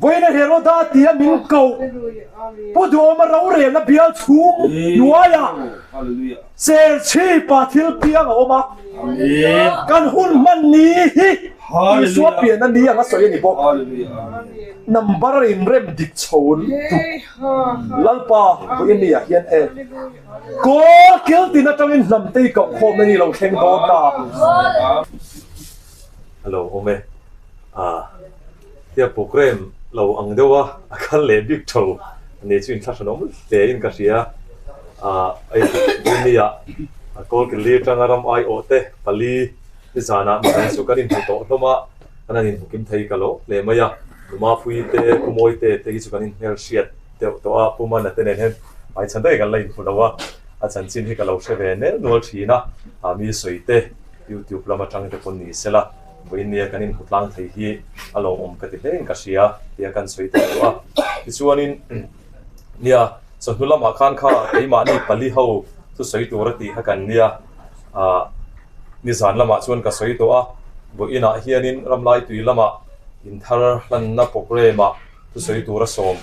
Vawiina Heroda tia min koh Pu Duhawma rorelna bial chhung hnuaiah Serchhipa thil piang a awm a, kan hun hman ni hi Isua pianna ni anga sawi a ni bawk. Number inrem dik chho lutuk Lalpa vawiin ni ah hian e Kawl kil tin atangin hnamte i koh khawmna ni lo thleng dawn ta. Hello awm e. Ah tia program lo ang deuh a a kal leh bik tho a ni chu inthlahran awm hle in ka hria. Ah hei Jimmy ah a Kawlkili atanga ram aiawh te pali nizanah midang chu kan inhmu tawh hlawm a, kan han inhmu kim thei ka lo hle mai a. Numapui te Pu Mawite te hi chu kan inhmel hriat deuh tawh a, Pu Mana te nen hian hmaichhan daih kan la inhmu lo a, a chanchin hi ka lo hre ve nel nual thin a, ah mi sawi te YouTube lam atang te pawn ni sela vawiin nia kan inhmu tlang thei hi a lawmawm ka ti hle in ka hria tia kan sawi tel duh a. Tichuanin nia chawhnu lamah khan kha keimahni pali ho thusawi tur a tih kha kan nia, ah nizan lamah chuan ka sawi tawh a, vawiinah hianin Ramlaitui lamah inthar hlanna programme ah thusawi tura sawm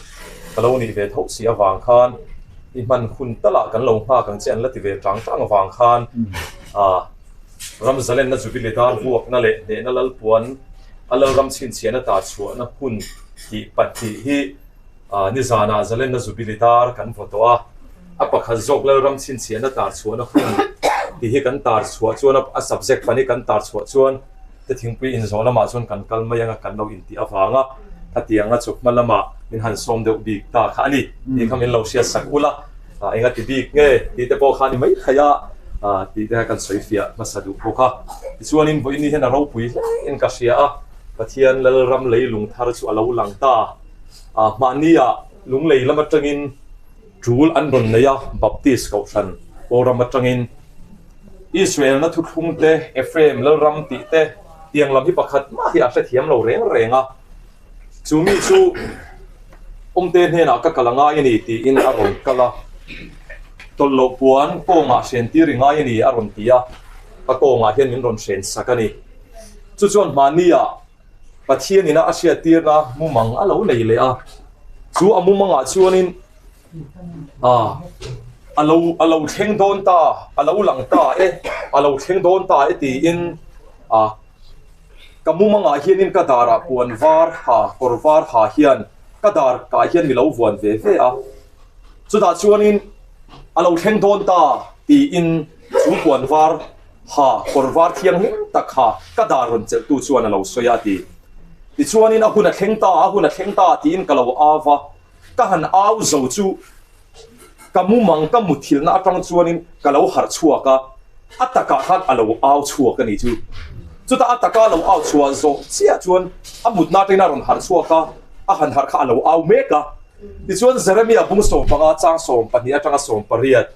ka lo nih ve tho si avang khan i hman hun talah kan lo nghak ang che an la ti ve tang tang avang khan ah ram zalenna Jubilee dar vuakna leh hnehna lalpuan a lalram chhinchhiahna ta chhuahna hun tih pahnih hi ah nizanah zalenna Jubilee dar kan vaw tawh a, a pakhat zawk lalram chhinchhiahna tar chhuahna hun tih hi kan tar chhuah chuan a subject pahnih kan tar chhuah chuan te thingpui inzawh lamah chuan kan kal mai anga kan lo intih avanga khatianga chu hma lamah min han sawm deuh bik ta kha a ni tih kha min lo hriat sak ula enga ti bik nge tih te pawh kha a ni mai thei a tih te kha kan sawi fiah hmasa duh bawk a. Tichuanin vawiin hian a ropui hle in ka hria a, Pathian Lalram leilung thar chu a lo lang ta. Mahnia lunglei lam atangin tul an rawn nei a, Baptist Kohhran Kawlram atangin Israelna thuthlung te, Ephraim lalram tih te, tiang lam hi pakhat mah hi a hrethiam lo reng reng a. Chu mi chu Awmte hnenah ka kal a ngai a ni tiin a rawn kal a. Tawlh loh puan kawngah hren tir i ngai a ni a rawn ti a, ka kawngah hian min rawn hren sak a ni. Chu chuan hmahniah Pathian ina a hriattirna mumang a lo nei leh a. Chu a mumangah chuanin A, a lo, a lo thleng dawn ta, a lo lang ta e, a lo thleng dawn ta e tiin a, ka mumangah hianin ka darah puan var ha, kawr var ha hian ka dar kah hian mi lo vuan ve ve a. Chutah chuanin a lo thleng dawn ta tiin chu puan var ha, kawr var thianghlim tak ha ka dar rawn chelhtu chuan a lo sawi a a ti. Tichuanin a hun a thleng ta, a hun a thleng ta tiin ka lo au va. Ka han au zo chu ka mumang ka muthilhna atang chuanin ka lo harh chhuak a, a takah khan a lo au chhuak a nih chu. Chutah a taka a lo au chhuah zawh chiah chuan a mutna atangin a rawn harh chhuak a, a han harh kha a lo au mek a. Tichuan Jeremia bung 15 chang 12 atanga 18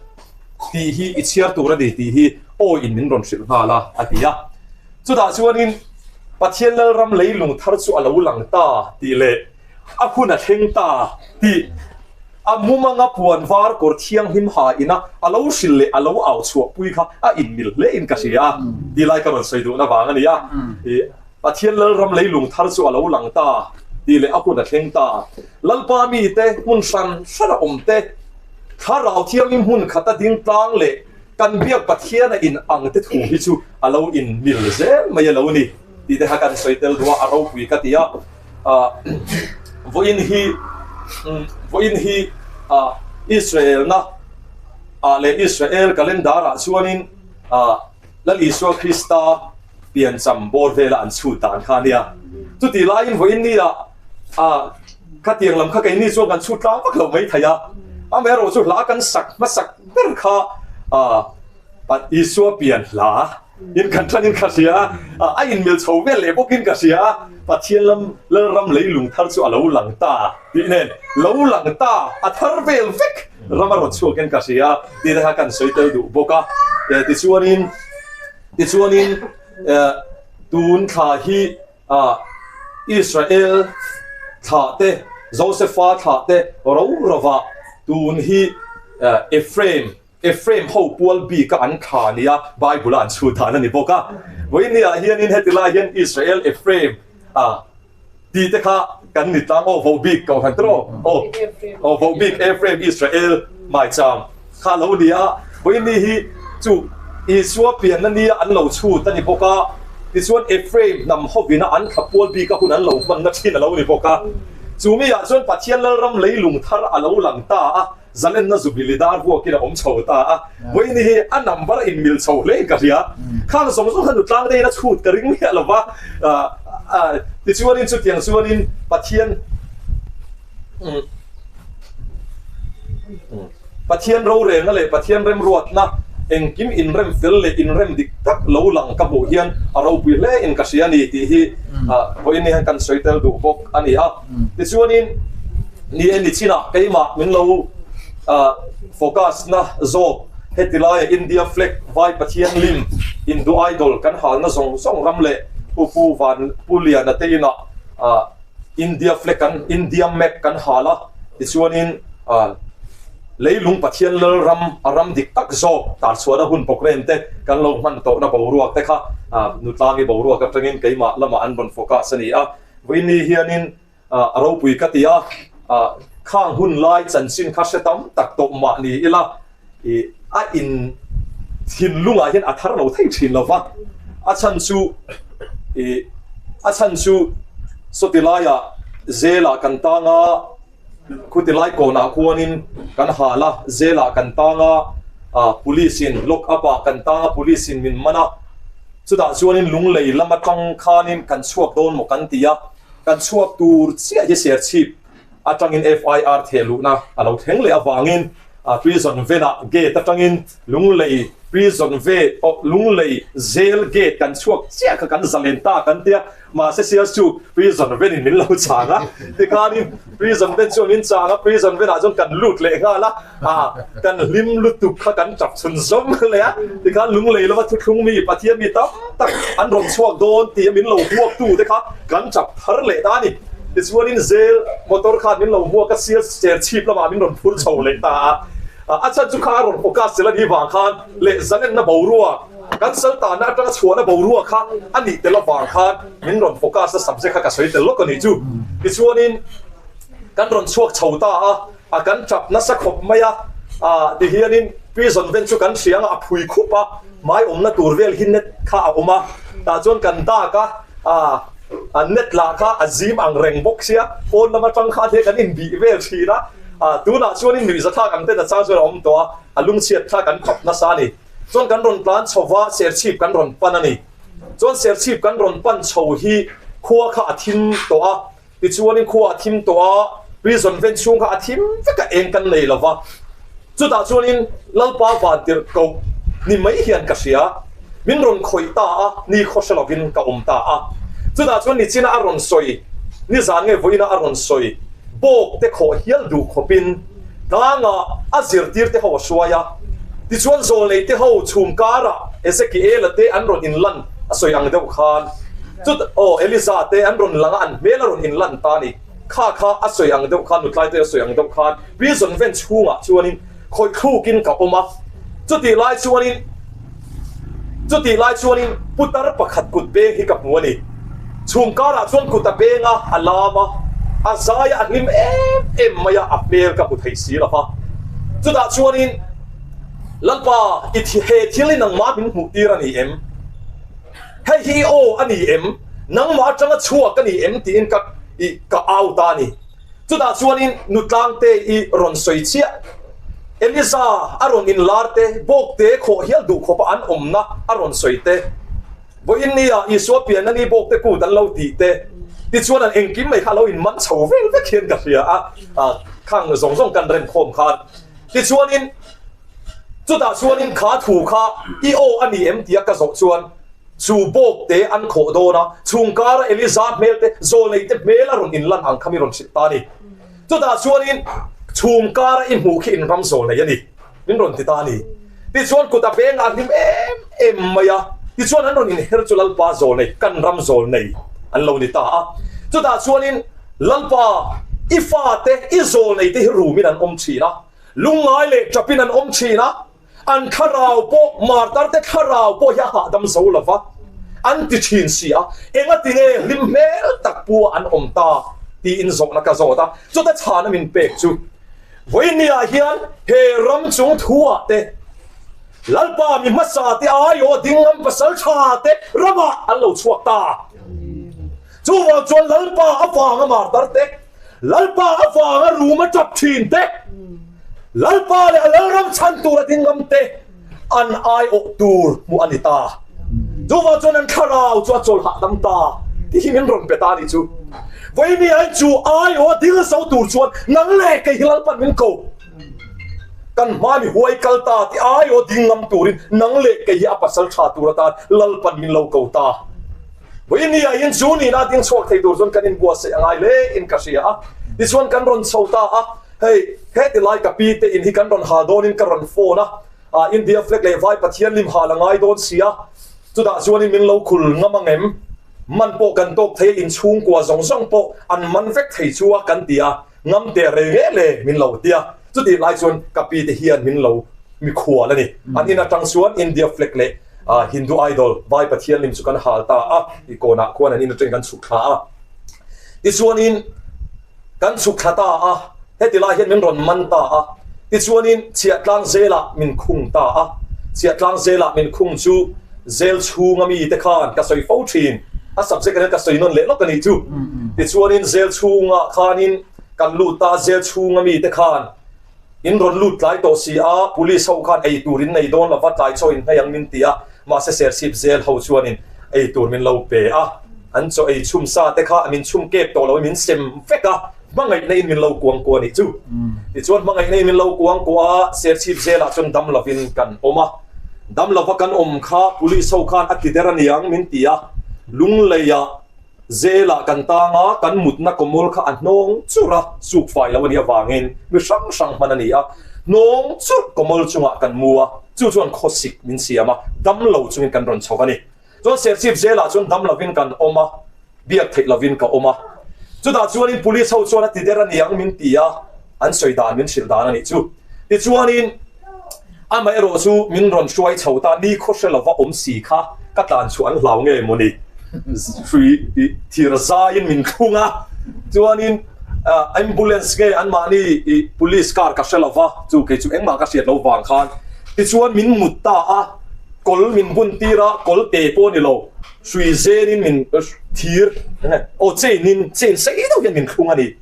tih hi i chhiar tur a ni tih hi aw in min rawn hrilh nghal a, a ti a. Chutah chuanin Pathian Lalram leilung thar chu a lo lang ta tih leh A hun a thleng ta tih a mumanga puan var kawr thianghlim ha ina a lo hrilh leh a lo au chhuahpui kha a inmil hle in ka hria a, ti lai ka rawn sawi duhna vang a ni a. Ih, Pathian Lalram leilung thar chu a lo lang ta tih leh a hun a thleng ta. Lalpa mite hmun hran hran a awm te, Thlarau Thianghlim hmun khata ding tlang leh kan biak Pathian a in ang te thu hi chu a lo inmil zel mai a lo ni tih te kha kan sawi tel duh a, a ropui ka ti a. Vawiin hi vawiin hi Israel na ah leh Israel calendar ah chuanin Lal Isua Krista piancham bawr vela an chhut dan kha a nia. Chutih laiin vawiin ni ah khatiang lam kha keini chuan kan chhut tlang vak lo mai thei a. Amaherawhchu chu hla kan sak hmasak ber kha Isua pian hla in kan than in ka hria a, a inmil chho vel leh bawkin ka hria a, Pathian lam Lalram leilung thar chu a lo lang ta tih nen lo lang ta a thar vel vek ram a rawn chhuakin ka hria a tih te kha kan sawi tel duh bawk a, tichuanin tichuanin tun thla hi Israel thlah te Josefa thlah te ro rova tun hi Ephraim Ephraim ho pual bik a an thla nia Bible a an chhut dan a ni bawk a. Vawiin ah hianin heti lai hian Israel Ephraim a. Tih te kha kan ni tlang aw vohbik ko han tiraw aw aw vohbik Ephraim Israel maicham kha a lo ni a vawiin hi chu Isua pianna nia an lo chhut a ni bawk a tichuan Ephraim hnam hovina an thlapual bika hun an lo hmanna thin a lo ni bawk a chu mi ah chuan Pathian Lalram leilung thar a lo lang ta a. Zalenna Zubili dar vuakin a awm chho ta a, vawiin hi a number a inmil chho hle in ka hria. Khang zawng zawng kha nutlang deuhin a chhut ka ring miah lo va, tichuanin chutiang chuanin Pathian Pathian rorelna leh Pathian remruatna engkim inrem fel leh inrem dik tak lo lang ka hmuh hian a ropui hle in ka hria a ni tih hi vawiin hian kan sawi tel duh bawk a ni a. Tichuanin ni e ni chinah keimah min lo focus na zawk heti laia India flag vai Pathian lim Hindu idol kan halna zawng zawng ram leh Pu Pu Van Pu Liana te inah India flag kan India map kan hal a tichuanin leilung Pathian lal ram a ram dik tak zawk tarchhuahna hun programme te kan lo hman tawhna boruak te kha nutlangi boruak atangin keimah lamah an rawn focus a ni a. Vawiin hianin a ropui ka ti a, khang hun lai chanchin kha hre tam tak tawh mah ni ila a in thinlungah hian a thar lo thei thin lo va, a chhan chu a chhan chu sawti laiah zelah kan tang a, khuti lai kawnah khuanin kan hal a, zelah kan tang a, police in lock up ah kan tang a, police in min man a. Chutah chuanin lunglei lam atang khanin kan chhuak dawn maw kan ti a, kan chhuak tur chiah hi Serchhip atangin FIR theh luhna a lo thleng leh avangin prison venah gate atangin lunglei prison ve aw lunglei jail gate kan chhuak chiah kha kan zalen ta kan tia mahse sial chu prison venin min lo chang a tikhanin prison ven chuan min chang a prison venah chuan kan lut leh nghal a. A, kan hlim lutuk kha kan tap chhun zawm leh a, tikhan lunglei lova thuthlung mi Pathian mi tam tak an rawn chhuak dawn tih a min lo hmuak tu te kha kan tap thar leh ta a ni. Tichuanin zel motor khan min lo hmuak a, sial cher chhip lamah min rawn phur chho leh ta a. A chhan chu kha a rawn focus zel a nih vang khan leh zalenna boruak, kan saltana atanga chhuahna boruak kha a nih tel avang khan min rawn focus a subject kha ka sawi tel lawk a nih chu. Tichuanin kan rawn chhuak chho ta a. A kan tap nasa khawp mai a, ah ti hianin prison ven chu kan hria ang a, a phui khup a, hmai awmna tur vel hi net kha a awm a, tah chuan kan dak a, ah a net lah kha a zim ang reng bawk sia, pawn lam atang khan he kan inbih vel thin a, ah tunah chuanin nuihza thlak ang ten a chang chuan a awm tawh a, a lungchhiat kha kan khap nasa a ni. Chuan kan rawn tlan chho va, serchhip kan rawn pan a ni. Chuan serchhip kan rawn pan chho hi khua kha a thim tawh a, Tichuanin khua a thim tawh a, prison ven chhung kha a thim vek a, eng kan nei lo va. Chutah chuanin Lalpa van tirh koh ni mai hian ka hria, min rawn khawih ta a, ni khaw hre lovin ka awm ta a. Chutah chuan nichina a rawn sawi, nizan nge vawiina a rawn sawi, bawk te khawh hial duh khawpin tlangah a zirtir te ho a hruai a. Tichuan zawlnei te ho chhum karah Ezekiela te an rawn inlan a sawi ang deuh khan, Chut aw Eliza te an rawn lang a, an hmel a rawn inlan ta a ni. Kha kha a sawi ang deuh khan, nutlai te a sawi ang deuh khan prison ven chhungah chuanin khawih thlukin ka awm a. Chutih lai chuanin chutih lai chuanin putar pakhat kut beng hi ka hmu a ni. Chhum karah chuan kut a beng a, a lam a, a zai a, a hlim em em mai a, a hmel ka hmu thei si lo va. Chutah chuanin Lalpa i he thil hi nangmah min hmuh tir a ni em? Hei hi i aw a ni em? Nangmah atanga chhuak a ni em? tiin ka i ka au ta a ni. Chutah chuanin nutlangte i rawn sawi chiah. Eliza a rawn inlar te, bawkte khawh hial duh khawpa an awmna a rawn sawi te, vawiin nia Isua pianna ni bawkte kut an lo tih te, tichuan an engkim mai kha a lo inman chho vel vek hian ka hria a, khang zawng zawng kan remkhawm khan. Tichuanin. Chutah chuanin kha thu kha i aw a ni em tia ka zawh chuan chu bawk te an khawh dawn a, chhung kara Eliza hmel te, zawlnei te hmel a rawn inlan ang kha mi rawn hrilh ta a ni. Chutah chuanin chhung kara i hmuh khi inram zawlnei a ni min rawn ti ta a ni. Tichuan kut a beng a hlim em em mai a, tichuan an rawn inher chu Lalpa zawlnei, kan ram zawlnei an lo ni ta a. Chutah chuanin Lalpa i fate, i zawlnei te hi rumin an awm thin a, Lungngai leh ṭapin an awm ṭhin a, an thlarau pawh, martar te thlarau pawh hi a hahdam zo lo va. an ti thin si a, engati nge hlim hmel tak pu a an awm ta tiin zawhna ka zawt a, chuta chhana min pek chu Vawinia hian he ram chung thuah te Lalpa mi hmasa te aiawh ding ngam pasal tha te ramah an lo chhuak ta. Chuvang chuan Lalpa avanga martar te, Lalpa avanga rum a tap thin te, Lalpa leh a Lalram chhan tur a ding ngam te an aiawh tur hmuh a ni ta. Chuvang chuan an thlarau chu a chawl hahdam ta tih hi min rawn pe ta a nih chu. Vawiin ai chu aiawh a dil zo tur chuan nang leh kei hi Lalpan min ko. Kan hma mi huai kal ta tih aiawh ding ngam turin nang leh kei hi a pasal tha tur atan Lalpan min lo ko ta. Vawiin hian chu nihna ding chhuak thei tur chuan kan inbuatsaih a ngai hle in ka hria a. Tichuan kan rawn chho ta a, hei heti lai ka pi te in hi kan rawn hal dawnin ka rawn phone a, ah India flag leh vai Pathian lim hal a ngai dawn si a, chutah chuanin min lo khul ngam ang em? Man pawh kan tawk thei a, inchhungkua zawng zawng pawh an man vek thei chu a kan ti a, ngam teh reng e le min lo ti a, chutih lai chuan ka pi te hian min lo mikhual a ni. An in atang chuan India flag leh Hindu idol Vai Pathian lim chu kan hal ta a, i kawnah khuan an in atangin kan chhuk thla a. Tichuanin kan chhuk thla ta a, heti lai hian min rawn man ta a. Tichuanin Chhiahtlang zelah min khung ta a, Chhiahtlang zelah min khung chu zel chhunga mi te khan ka sawi fo thin, a subject ah hian ka sawi nawn leh lawk a nih chu. Tichuanin zel chhungah khanin kan lut ta a, zel chhunga mi te khan In rawn lut tlai tawh si a, police ho khan ei tur in nei dawn lova tlai chaw in hmei ang min ti a, mahse Serchhip zel ho chuanin ei tur min lo pe a, an chaw ei chhum sa te kha min chhum kep tawh lo in min sem vek a, hmangaihna in min lo kuang kuah a nih chu. Tichuan hmangaihna in min lo kuang kuah a, Serchhip zelah chuan dam lovin kan awm a, dam lova kan awm kha police ho khan a ti der aniang min ti a, Lungleiah Zelah kan tang a, kan mutna kawmul kha a hnawng churh a, suk fai lo a nih avangin mi hrang hrang hman a ni a, hnawng churh kawmul chungah kan mu a, chu chuan khawsik min siam a, dam lo chungin kan rawn chho a ni. Chuan Serchhip zelah chuan dam lovin kan awm a, biak theih lovin ka awm a. Chutah chuanin Police ho chuan a ti der a niang min ti a, an sawi dan min hrilh dan a nih chu. Tichuanin. Amaherawh chu min rawn hruai chho ta, ni khaw hre lova awm si kha ka tlan chhuah an hlau nge mawni? Hrui thir zaiin min thlung a, chuanin ambulance nge anmahni police car ka hre lova, chu kei chu engmah ka hriat lo vang khan tichuan min mut ta a, kawl min bun tir a, kawl te pawh ni lo, hrui zenin min thir aw chain in chain sei deuh hian min thlung a ni.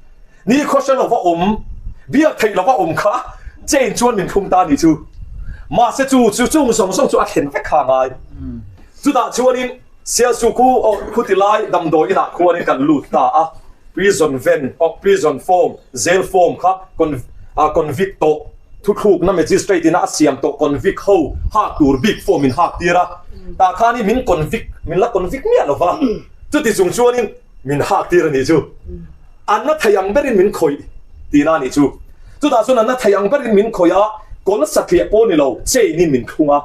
Ni khawhre lova awm, biak theih lova awm kha chain chuan min thlum ta a nih chu. Mahse chu chu chung zawng zawng chu a thlen vek kha a ngai. Chutah chuanin Sialsu khu aw khuti lai damdawi inah khuanin kan lut ta a, prison van aw prison form, jail form kha con ah convict tawh thuthlukna magistrate ina a siam tawh convict ho hak tur bik form min hak tir a. Tah khanin min convict min la convict miah lova. Chuti chung chuanin min hak tir a nih chu. An na thei ang berin min khawih tihna a nih chu. Chutah chuan an na thei ang berin min khawih a, kawl satliah pawh ni lo, chain in min thlung a.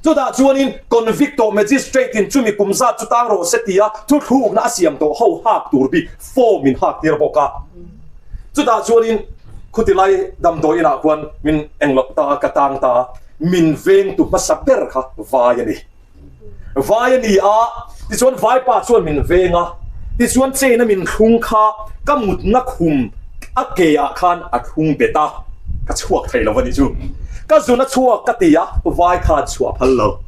Chutah chuanin convict tawh magistrate in chumi kum zat chu tang rawh se tia thuthlukna a siam tawh ho hak tur bik form min hak tir bawk a. Chutah chuanin khuti lai damdawi inah khuan min englo ta ka tang ta min vengtu hmasa ber kha vai a ni. Vai a ni a, tichuan vaipa chuan min veng a, tichuan chain a min thlung kha ka mutna khum a ke ah khan a thlung bet a, ka chhuak thei lo a nih chu. Ka zun a chhuak ka ti a, vai khan chhuah phal lo.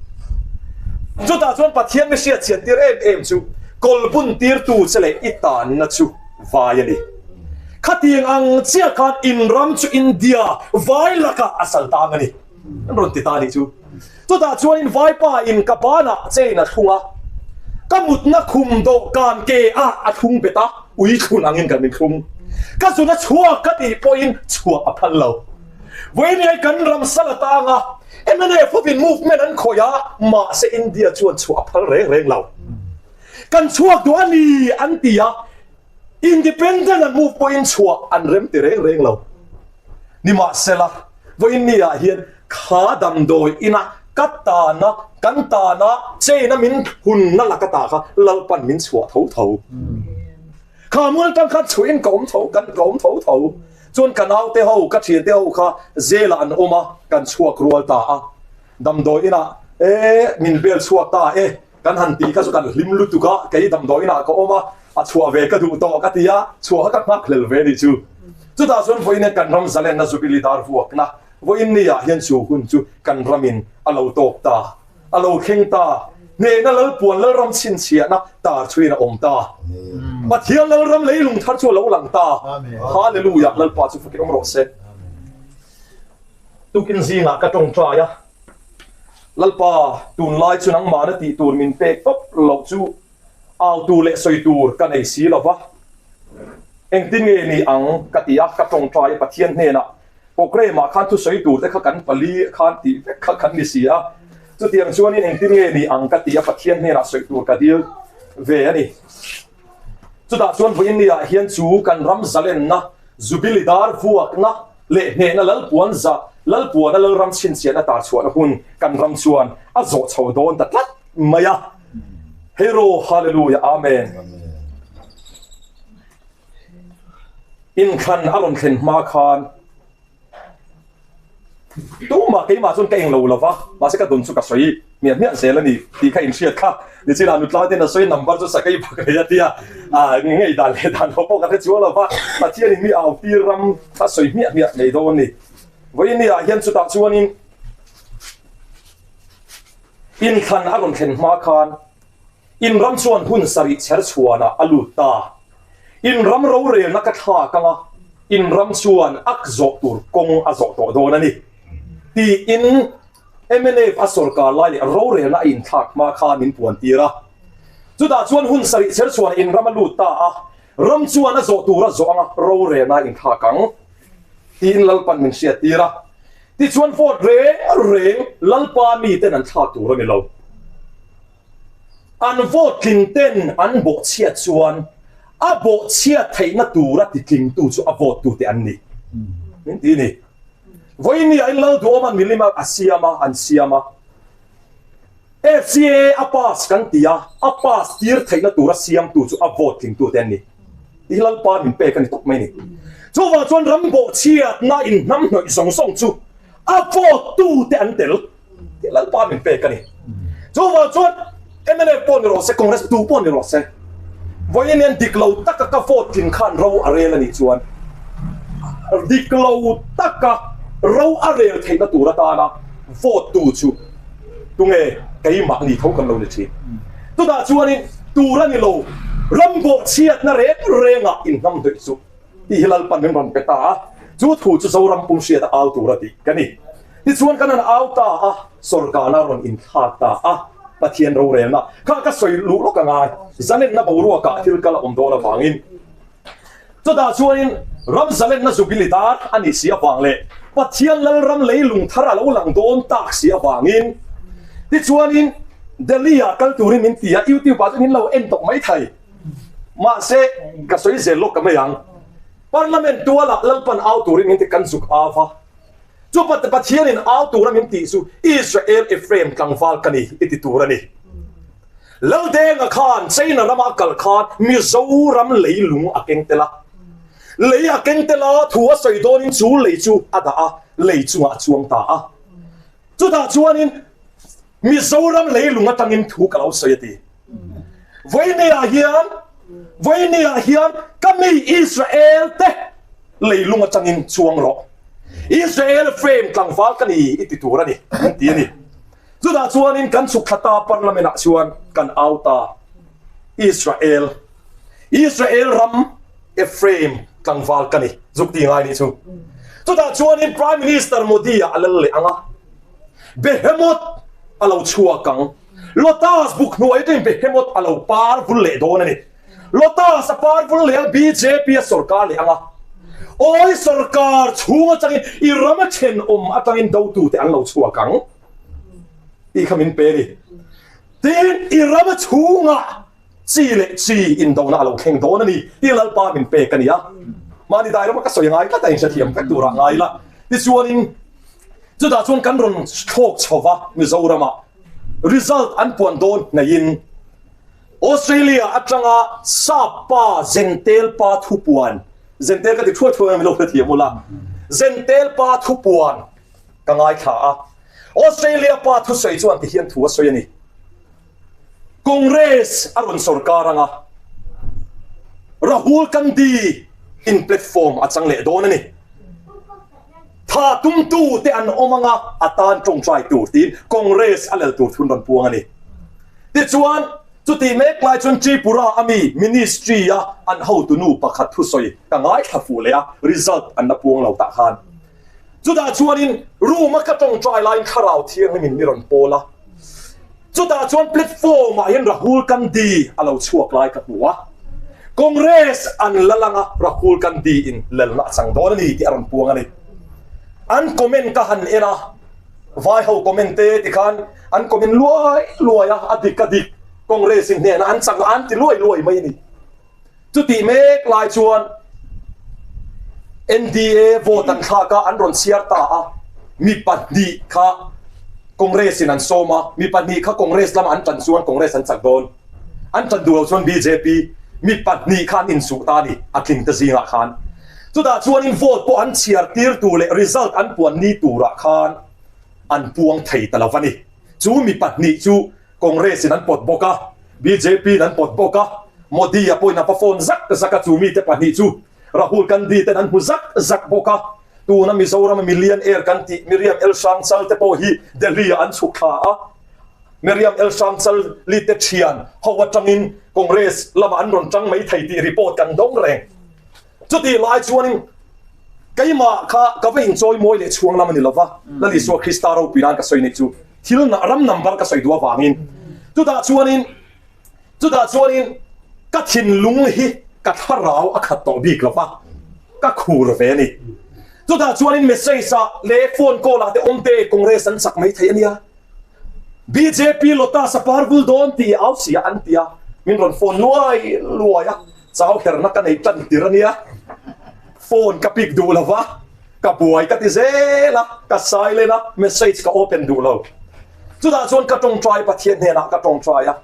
Chutah chuan Pathian mi hriat chhian tir em em chu kawl bun tirtu che leh i tanna chu vai a ni. Khatiang ang chiah khan in ram chu India vai lakah a sal tang a ni. An rawn ti ta a nih chu. Chutah chuanin vaipa in ka banah chain a thlung a, ka mutna khum dawhkan ke ah a thlung bet a, ui thlun angin kan min thlung. Ka zun a chhuak ka tih pawhin chhuah a phal lo. Vawiin kan ram sal atanga mnf hovin movement an khawih a, mahse India chuan chhuah a phal reng reng lo. Kan chhuak duh a ni an ti a, Independent an move pawhin chhuah an rem ti reng reng lo. Nimahsela, vawiin ni ah hian kha damdawi ina ka tana, kan tana chain-a min hunna laka ta kha Lalpan min chhuah tho tho. Kha mual tang khan chhuahin ka awm tho, kan ka awm tho tho. Chuan ka naute ho, ka thiante ho kha jail-ah an awm a, kan chhuak rual ta a. Damdawi inah, E, min bel chhuak ta e. Kan han tih kha chu kan hlim lutuk a, kei damdawiinah ka awm a, a chhuah ve ka duh tawh ka ti a, chhuah kha ka nghak hlel ve nih chu. Chutah chuan vawiin hian kan ram zalenna Jubilee dar vuakna vawiin niah hian chu hun chu kan ramin a lo tawk ta, a lo thleng ta, hnehna Lalpuan Lalram chhinchhiahna tar chhuiin a awm ta. Pathian Lalram leilung thar chu a lo lang ta. Hallelujah! Lalpa chu fakin awm rawh se. Tukin zingah ka tawngtai a. Lalpa, tunlai chu nangmahna tih tur min pek tawp loh chu au tur leh sawi tur ka nei si lo va, engtin nge ni ang ka ti a, ka tawngtai a Pathian hnenah programme-ah khan thusawi tur te kha kan pali khan tih vek kha kan ni si a, chutiang chuanin engtin nge ni ang ka ti a, Pathian hnenah sawi tur ka dil ve a ni. Chutah chuan vawiin niah hian chu kan ram zalenna, Jubilee dar vuakna leh hnehna Lalpuan za Lalpuana Lalram chhinchhiahna tar chhuahna hun kan ram chuan a zawh chho dawn ta tlat mai a. Hero Hallelujah Amen. Inthlan a rawn thlen hma khan Tumah keimah chuan ka englo lo va, mahse ka dun chu ka sawi hmiah hmiah zel a ni tih kha inhriat kha. Nichinah nutla ten a sawi number chu sakei bak nei a tia, ngei dan leh dan lo pawh ka hre chuang lo va, Pathianin mi au tir ram a sawi hmiah hmiah nei dawn a ni. Vawiin ah hian chutah chuanin inthlan a rawn thlen hma khan in ram chuan hun sarih chher chhuanah a lut ta. In ram rorelna ka thlak anga in ram chuan a zawh tur kawng a zawh tawh dawn a ni tiin mnf a sawrkar lai leh rorelna a inthlak hma khan min puan tir a. Chutah chuan hun sarih chher chhuanah in ram a lut ta a, ram chuan a zawh tur a zawh anga rorelna a inthlak ang tiin Lalpan min hriat tir a. Tichuan vote reng reng Lalpa miten an thlak tur a ni lo. An vote tling ten an bawhchhiat chuan a bawhchhiat theihna tura titlingtu chu a vote tute an ni. Min ti ni. Vawinia in Lal Duhawma milim a siam a, an siam a. FCA a pass kan ti a, a pass tir theihna tura siamtu chu a vote tlingtute an ni. Tih hi Lalpa min pek a ni tawp mai ni. Chuvang chuan ram bawhchhiatna inhnamhnawih zawng zawng chu a vote tute an tel. Tih Lalpa min pek a ni. Chuvang chuan mnf pawh ni rawh se, Congress tu pawh ni rawh se, vawiin hian dik lo taka ka vote tling khan ro a rel a nih chuan dik lo taka ro a rel theihna tur atana vote tu chu tunge keimahni tho kan lo ni thin. Chutah chuanin tur a ni lo, ram bawhchhiatna reng rengah inhnamhnawih chu. Tih hi Lalpan min rawn pe ta a, chu thu chu Zoram pum hriata au tur a tih ka ni. Tichuan kan han au ta a, sawrkarna rawn inthlak ta a, Pathian rorelna kha ka sawi luh lawk a ngai, zalenna boruakah thil kal a awm dawn avangin. Chutah chuanin ram zalenna Jubilee dar a nih si avang leh Pathian Lalram leilung thar a lo lang dawn tak si avangin tichuanin Delhi-ah kal turin min ti a, YouTube-ah chuan min lo en tawh maithei. Mahse, ka sawi zel lawk ka mai ang. Parliament tualah Lalpan au turin min ti kan zuk au va. Chu Pathianin au tura min tih chu Israel Ephraim tlangval ka ni i ti tur a ni. Laldenga khan China rama a kal khan Mizoram leilung a keng tel a. Lei a keng tel a, thu a sawi dawnin chu lei chu a dah a, lei chungah a chuang ta a. Chutah chuanin Mizoram leilung atangin thu ka lo sawi a ti. Vawinia hian, Vawinia hian ka mi Israel te leilung atangin chuang rawh. Israel frame tlangval ka ni i ti tur a ni, an ti a ni. Chutah chuanin kan chhuk thla ta parliament ah chuan kan au ta Israel, Israel ram Ephraim tlangval ka ni, zuk ti ngai nih chu. Chutah chuanin Prime Minister Modi ah a lal leh ang a, Behemoth a lo chhuak ang. Lotus buk hnuai atangin Behemoth a lo par vul leh dawn a ni. Lotus a par vul leh a, bjp a sawrkar leh ang a. Awi sawrkar chhung atangin i ram a thenawm atangin dotute an lo chhuak ang tih kha min pe a ni. Tin, i ram a chhungah chi leh chi indona a lo thleng dawn a ni tih Lalpa min pek a ni a. Mahni dairama ka sawi ngai tlat a, inhrethiam vek turah ngai ila. Tichuanin chutah chuan kan rawn thlawk chho va Mizoramah result an puan dawn hnaihin Australia atanga sap pa Zentel pa thupuan, Zentel ka ti thuai thuai a min lo hrethiam ula, Zentel pa thupuan ka ngaithla a. Australia pa thusawi chuan ti hian thu a sawi a ni. Congress a rawn sorkar anga Rahul Gandhi in platform a chang leh dawn a ni. Tha tumtu te an awm anga a tan tawngtai tur tiin Congress a lel tur thun rawn puang a ni. Tichuan, chutih mek lai chuan Tripura a mi Ministry a an hotunu pakhat thusawi ka ngaithla fuh leh a, result an la puang lo tah khan. Chutah chuanin room a ka tawngtai laiin thlarau thianghlimin mi rawn pawl a. Chutah chuan platform ah hian Rahul Gandhi a lo chhuak lai ka hmu a. Congress an la lang a, Rahul Gandhi in lalna a chang dawn a ni tih a rawn puang a ni. An comment ka han en a, vai ho comment te tikhan an comment luai luai a, a dik a dik, Congress in hnenah an chang a, an ti luai luai mai a ni. Chutih mek lai chuan NDA vote an thlak a, an rawn chhiar ta a, mi pahnih kha Congress in an sawm a, mi pahnih kha Congress lama an tan chuan Congress an chak dawn, an tan duh lo chuan bjp mi pahnih kha an insuh ta a ni, a tling ta zingah khan. Chutah chuanin vote pawh an chhiar tir tur leh result an puan ni turah khan an puang thei ta lo va ni. Chu mi pahnih chu Congress in an pawt bawk a, bjp in an pawt bawk a, Modi a pawhin a va phone zak zak a, chu mite pahnih chu Rahul Gandhi ten an hmu zak zak bawk a, tuna Mizoram a million air kan tih Miriam L Hrangchal te pawh hi Delhi ah an chhuk thla a, Miriam L Hrangchal li te thian ho atangin Congress lamah an rawn tang mai thei tih report kan dawng reng. Chutih lai chuanin keimah kha ka va inchawi mawi leh chhuang lam a ni lova, Lal Isua Krista ropui nan ka sawi nih chu thil ram number ka sawi duh avangin chutah chuanin chutah chuanin ka thinlung hi ka thlarau a khat tawh bik lova, ka khur ve a ni. Chutah chuanin message ah leh phone call ah te awm te Congress an chak mai thei a nia. Bjp Lotus a par vul dawn tih au sia an ti a, min rawn phone luai luai a. Chau herna ka nei tan tir a nia, phone ka pick duh lo va, ka buai ka ti zel a, ka silent a, message ka open duh lo. Chutah chuan ka tawngtai Pathian hnenah ka tawngtai a,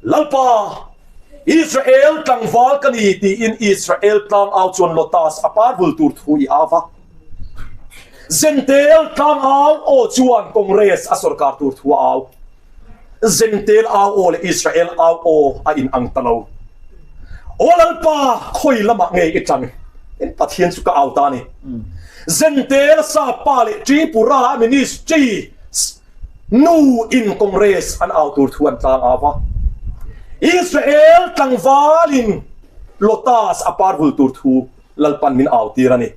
Lalpa, Israel tlangval ka ni tiin Israel tlangau chuan Lotus a par vul tur thu i au va. Zentel tlangau aw chuan Congress a sorkar tur thu a au. Zentel au aw leh Israel au aw a in ang ta lo. Aw Lalpa, khawi lamah nge i tan? In Pathian chu ka au ta a ni. Zentel Sapa leh Tripura Ministry nu in Congress an au tur thu an tlang au va. Israel tlangvalin Lotus a par vul tur thu Lalpan min au tir a ni.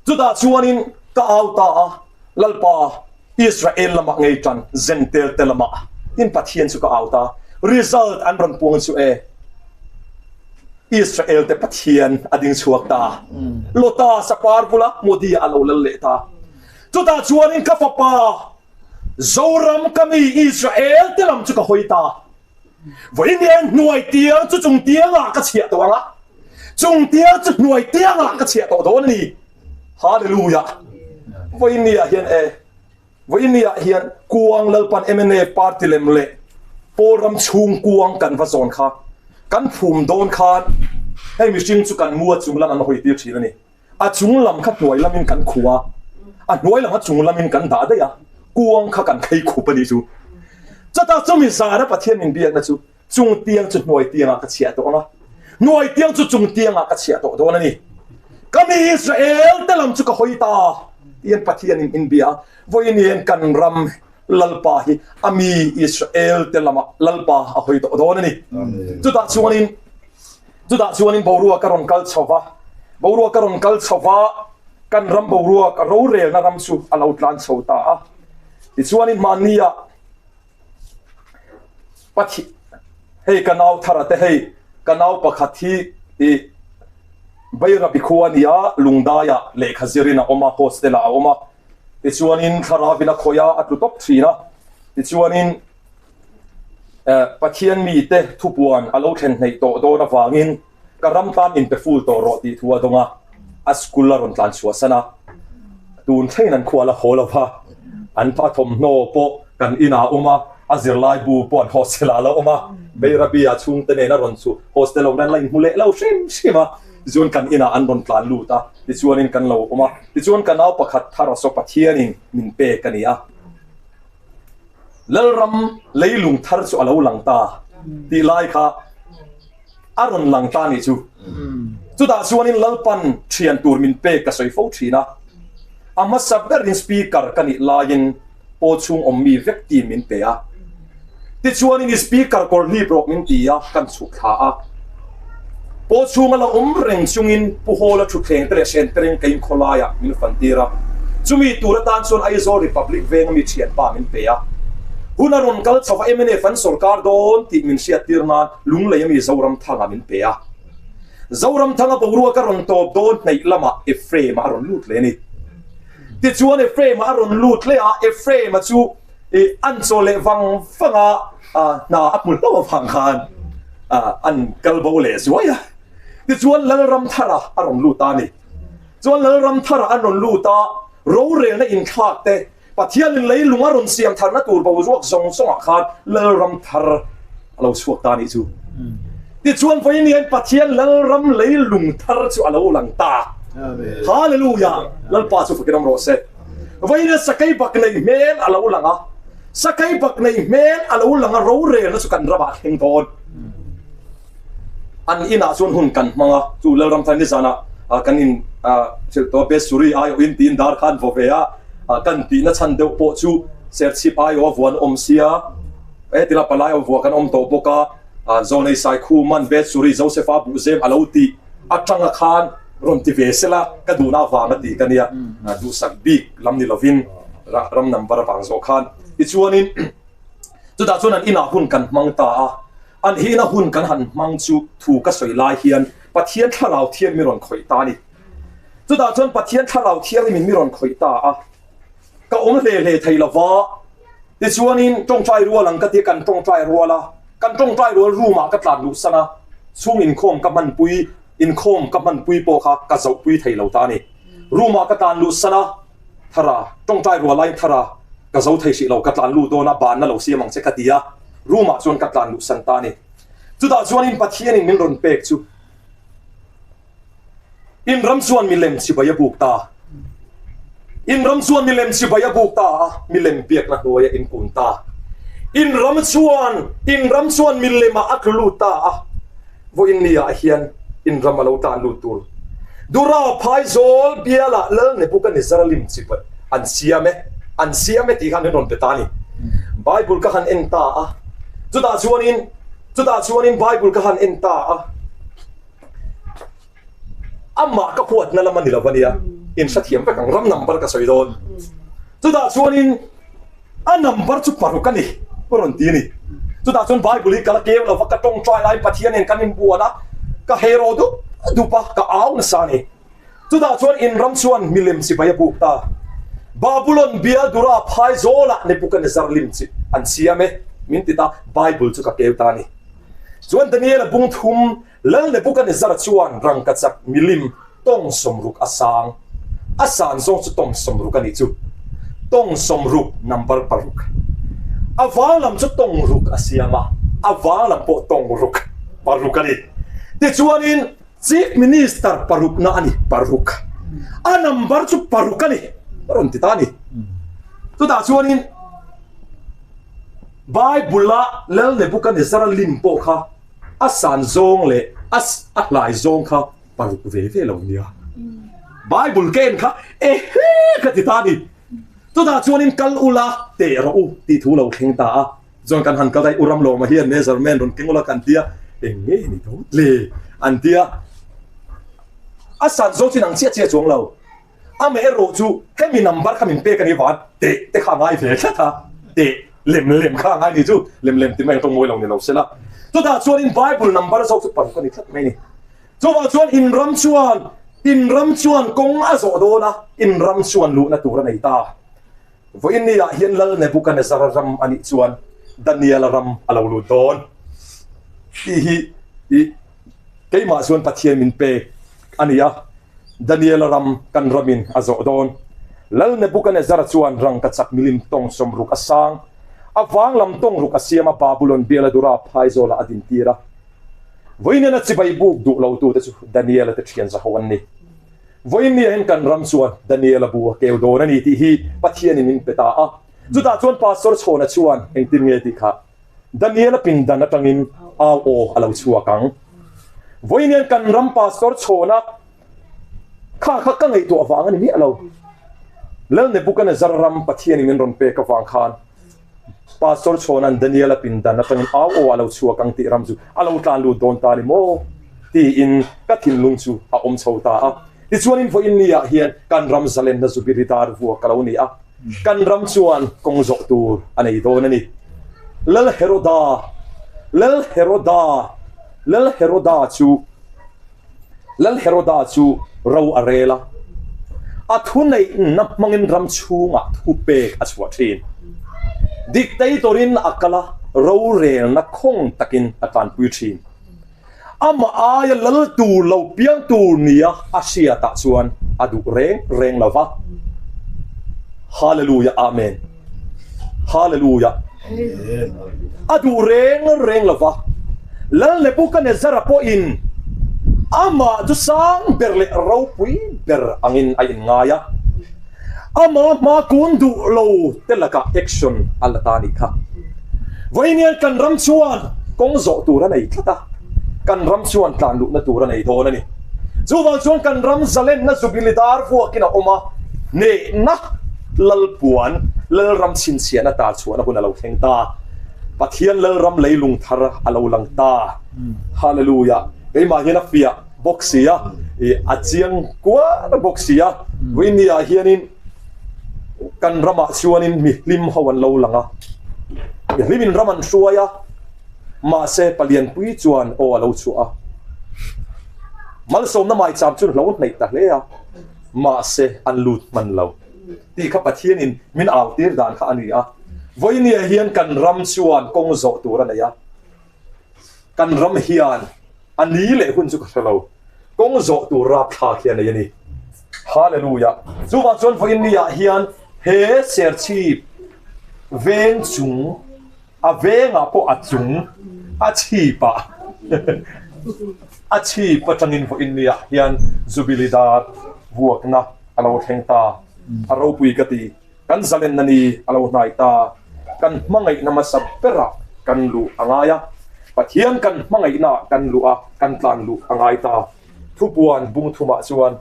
Chutah chuanin ka au ta a, Lalpa, Israel lamah ngei tan Zentel te lamah in Pathian chu ka au ta. Result an rawn puang chu e, Israel te Pathian a ding chhuak ta. Lota sapar bula Modi a lo lal leh ta. Chutah chuanin ka fapa Zoram ka mi Israel te lam chu ka hawi ta. Vawiin hnuai tiang chu chung tiangah ka chhiah tawh ang a, chung tiang chu hnuai tiangah ka chhiah tawh dawn a ni. Hallelujah! Vawiinniah hian e, vawiinniah hian kuang Lalpan mnf party lem leh pawl ram chhung kuang kan va zawn kha, kan phum dawn khan hei mihring chu kan mu a chung lam an hawi tir thin a ni. A chung lam kha hnuai lamin kan khuh a, a hnuai lam kha chung lamin kan dah daih a, kuang kha kan khei khup a nih chu. Chutah chumi zana Pathian min biakna chu chung tiang chu hnuai tiangah ka chhiah tawh ang a, hnuai tiang chu chung tiangah ka chhiah tawh dawn a ni. Ka mi Israel te lam chu ka hawi ta tiin Pathianin min bia a, vawiin kan ram Lalpa hi a mi Israel te lamah Lalpa a hawi tawh dawn a ni. Chutah chuanin Chutah chuanin boruak a rawn kal chho va, boruak a rawn kal chho va, kan ram boruak a rorelna ram chu a lo tlan chho ta a. Tichuanin hmannia Pathi, hei ka nau thara te hei, ka nau pakhat hi i Bairabi khua a ni a, Lungdaiah lehkha zirin a awm a, hostel ah a awm a. Tichuanin thlarauin a khawih a, a tlu tawp thin a. Tichuanin Pathian mite thupuan a lo thlen hneih tawh dawn avangin ka ram tan inpe ful tawh rawh tih thu a dawng a, a school a rawn tlan chhuah san a, tun thlengin an khua la haw lo va, an a thawmhnaw pawh kan inah a awm a, a zirlai bu pawh an hostel ah a lo awm a, Bairabi-ah chhungte nen a rawn chhuh hostel awm nan la inhmu leh lo hrim hrim a, tichuan kan inah an rawn tlan lut a, tichuanin kan lo awm a, tichuan ka nau pakhat thar a saw Pathianin min pek a ni a. Lalram leilung thar chu a lo lang ta tih lai kha a rawn lang ta nih chu. Chutah chuanin Lalpan thian tur min pek ka sawi fo thin a. A hmasa berin Speaker ka nih laiin pawl chhung awm mi vek team min pe a. Tichuanin i Speaker kawr hlip rawh min ti a, kan chhuk thla a. Pawl chhunga la awm reng chungin Pu Hawla thutthleng te leh Hrentereng kein khawlaiah min fan tir a. Chumi tur atan chuan Aizawl Republic venga mi thianpa min pe a. Hun a rawn kal chho va mnf an sawrkar dawn tih min hriattir nan Lunglei ami Zoramthanga min pe a. Zoramthanga boruak a rawn tawp dawn hnaih lamah Ephraim-a a rawn lut leh a ni. Tichuan Ephraim-a a rawn lut leh a, Ephraim-a chu an chaw leh vang vang a, hna a hmu hlauh avang khan an kal bo leh zuai a. Tichuan Lalramthara a rawn lut ta a ni. Chuan Lalramthara an rawn lut a, rorelna inthlak te, Pathianin leilung a rawn siam tharna tur boruak zawng zawngah khan Lalramthar a lo chhuak ta a nih chu. Tichuan vawiin hian Pathian Lalram leilung thar chu a lo lang ta. Hallelujah! Lalpa chu fakin awm rawh se. Vawiin hian sakei bak nei hmel a lo lang a, sakei bak nei hmel a lo lang a, rorelna chu kan ramah a thleng dawn. An inah chuan hun kan hmang a, chu Lalramthar nizanah kan in hrilh tawh a, Besuri aiawhin tiin dar kha an vaw ve a, kan tihna chhan deuh pawh chu Serchhip aiawh a vuan awm sia, hetila palai aw vua kan awm tawh bawk a, Zawnei Saikhuman Besuri Josepha Buhzem a lo tih atanga khan rawn ti ve sela ka duhna avang a ti ka nia, duhsak bik lam ni lovin ram number avang zawh khan. Tichuanin chutah chuan an inah hun kan hmang ta a. An hina hun kan han hmang chu thu ka sawi lai hian Pathian Thlarau Thiang mi rawn khawih ta a ni. Chutah chuan Pathian Thlarau Thianghlim in mi rawn khawih ta a, ka awm hle hle thei lo va. Tichuanin tawngtai rual ang ka ti a, kan tawngtai rual a, kan tawngtai rual room ah ka tlan luh san a, chhung inkhawm ka hmanpui, inkhawm ka hmanpui pawh kha ka zohpui thei lo ta a ni. Room ah ka tlan luh san a, Thara, tawngtai rual laiin Thara, ka zo thei hrih lo, ka tlan luh dawn a, banna lo siam ang che ka ti a, room ah chuan ka tlan luh san ta a ni. Chutah chuanin Pathianin min rawn pek chu in ram chuan milem chibai a buk ta. In ram chuan milem chibai a buk ta a, milem biakna hnuaia in kun ta. In ram chuan, in ram chuan milem ah a tlu lut ta a, Vawiin ni ah hian in ram a lo tan lut tur. Dura Phaizawl bialah Lal Nebuchadnezzar lim chi an siam e, an siam e tih khan min rawn pe ta a ni. Bible ka han en ta a, chutah chuanin, chutah chuanin Bible ka han en ta a, amah ka huatna lam a ni lo a nia, in hrethiam vek ang, ram number ka sawi dawn. Chutah chuanin. A number chu paruk a ni, ka rawn ti a ni. Chutah chuan Bible hi ka la keu lo va, ka tawngtai laiin Pathian nen kan inbuan a, ka hero dup dup a, ka au nasa a ni. Chutah chuan inram chuan milem chibai a buk ta. Babulon bial dura phaizawlah Nebuchadnezzar lim chi an siam e, min ti ta, Bible chu ka keu ta a ni. Chuan Daniel-a bung thum, Lal Nebuchadnezzar chuan rangkachak milim Tawng sawmruk a sang. A san zawng chu tawng sawmruk a nih chu. Tawng sawmruk number paruk. A vang lam chu tawng ruk a siam a, a vang lam pawh tawng ruk paruk a ni. Tichuanin Chief Minister parukna a ni paruk. A number chu paruk a ni a rawn ti ta a ni. Chutah chuanin Bible-a Lal Nebuchadnezzar-a lim pawh kha a san zawng leh a hlai zawng kha Paruk ve ve lo nia. Bible ka en kha ehe ka ti ta ni. Chutah chuanin kal ula teh rawh u tih thu lo thleng ta a. Chuan kan han kal daih u Ramlawma hian measurement rawn keng ula kan tia eng nge ni dawt le an tia. A san zawk chin ang chiah chiah chuang lo. Amaherawh chu hemi number kha min pek a ni van teh te kha a ngai ve tlat a, teh lem lem kha a ngai ni chu lem lem ti mai ang tawng mawi lo ni lo sela. Chutah chuanin Bible number zawk chu paruk a ni tlat mai a ni. Chuvang chuan in ram chuan in ram chuan kawng a zawh dawn a, in ram chuan luhna tur a nei ta. Vawiin ni ah hian Lal Nebuchadnezzar ram a nih chuan Daniel-a ram a lo lut dawn. Tih hi i keimah chuan Pathian min pek a ni a, Daniel-a ram kan ramin a zawh dawn. Lal Nebuchadnezzar chuan rangkachak milim tawng sawmruk a sang, a vang lam tawng ruk a siam a, Babulon biala dura phaizawlah a dintir a. Vawiin a chibai buk duh lo tute chu Daniel-a te thian zaho an ni. Vawiin ni ah hian kan ram chuan Daniel-a bu a keu dawn a ni tih hi Pathianin min pe ta a. Chutah chuan Pastor Chhawna chuan engtin nge tih kha Daniela pindan atangin au aw a lo chhuak ang. Vawiin kan ram Pastor Chhawna kha kha ka ngaihtuah vang a ni miah lo. Lal Nebuchadnezzar ram Pathianin min rawn pek avang khan Pastor Chhawna'n Daniela pindan atangin au aw a lo chhuak ang tih ram chu a lo tlan lut dawn ta ni maw? tiin ka thinlung chu a awm chho ta a. Tichuanin vawiin niah hian kan ram zalenna zubiri dar vuak a lo ni a, kan ram chuan kawng zawh tur a nei dawn a ni. Lal Heroda, Lal Heroda, Lal Heroda chu, Lal Heroda chu ro a rel a, a thuneihna hmangin ram chhungah thupek a chhuah thin. Dictator-in a kal a, rorelna khawng takin a tanpui thin. Amah aia lal tur lo piang tur nia a hriatah chuan a duh reng reng lo va. Hallelujah Amen Hallelujah A duh reng reng lo va. Lal Nebuchadnezzar-a pawhin amah chu sang ber leh ropui ber angin a inngai a. Amah hma kun duh lo te lakah action a la ta nih kha. Vawiin kan ram chuan kawng zawh tur a nei tlat a, kan ram chuan tlan luhna tur a nei dawn a ni. Chuvang chuan kan ram zalenna Jubilee dar vuakin a awm a, hnehna Lalpuan, Lalram chhinchhiahna tar chhuahna hun a lo thleng ta. Pathian Lalram leilung thar a lo lang ta. Hallelujah! Keimah hian a fiah. bawk si a, ih a chiang kuar bawk si a, Vawinia hianin kan ramah chuanin mihlim ho an lo lang a, mihlimin ram an hruai a, mahse palianpui chuan aw a lo chhuah a, malsawmna maicham chu hlo hnaih ta hle a, mahse an lut hman lo tih kha Pathianin min au tir dan kha a ni a, Vawinia hian kan ram chuan kawng zawh tur a nei a. Kan ram hian a ni leh hun chu ka hre lo, kawng zawh tur rapthlak hi a nei a ni. Hallelujah! Chuvang chuan vawiin ni ah hian he serchhip veng chung, a vengah pawh a chung, a chhip ah, a chhip atangin vawiin ni ah hian Jubilee dar vuakna a lo thleng ta, a ropui ka ti. Kan zalenna ni a lo hnai ta, kan hmangaihna hmasa berah kan luh a ngai a, Pathian kan hmangaihnaah kan luh a, kan tlan luh a ngai ta. Thupuan bung thumah chuan,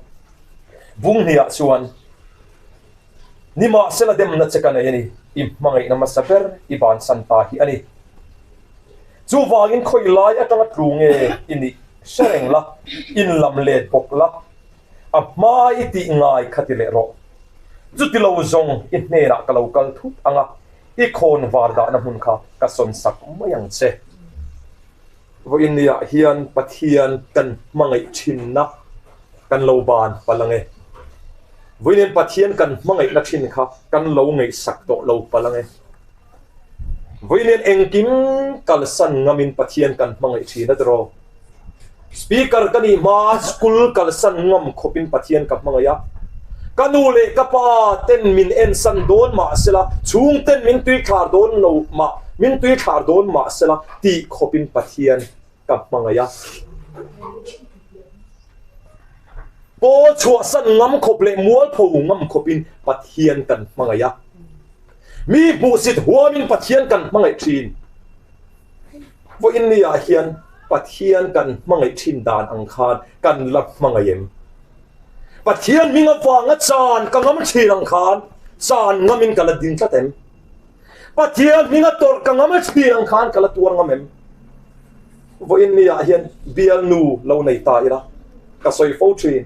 bung hniah chuan, Nimahsela demna che ka nei a ni, i hmangaihna hmasa ber i bansan ta hi a ni. Chuvangin khawi lai atanga tlu nge i nih hre reng la, inlam let bawk la, A hma i tih ngai kha ti leh rawh. Chuti lo zawng i hnenah ka lo kal thut ang a, i khawn var dahna hmun kha ka sawn sak mai ang che. Vawiin niah hian Pathian kan hmangaih thinna kan lo ban palh ang e. Vawiin Pathian kan hmangaihna thin kha kan lo ngaihsak tawh lo palh ang e. Vawiin engkim kalsan ngamin Pathian kan hmangaih thin a tiraw? Speaker ka nih hma school kalsan ngam khawpin Pathian ka hmangaih a. Ka nu leh ka pa ten min ensan dawn mah sela, chhung ten min tui thlar dawn lo mah, min tui thlar dawn mah sela tih khawpin Pathian ka hmangaih a. Pawl chhuahsan ngam khawp leh mualpho ngam khawpin Pathian kan hmangaih a. Mi hmuhsit huamin Pathian kan hmangaih thin. Vawiin niah hian Pathian kan hmangaih thin dan ang khan kan la hmangaih em? Pathian hming avanga chan ka ngam thin ang khan chan ngamin ka la ding tlat em? Pathian hminga tawrh ka ngam thin ang khan ka la tuar ngam em? Vawiin niah hian bialnu lo nei ta ila ka sawi fo thin.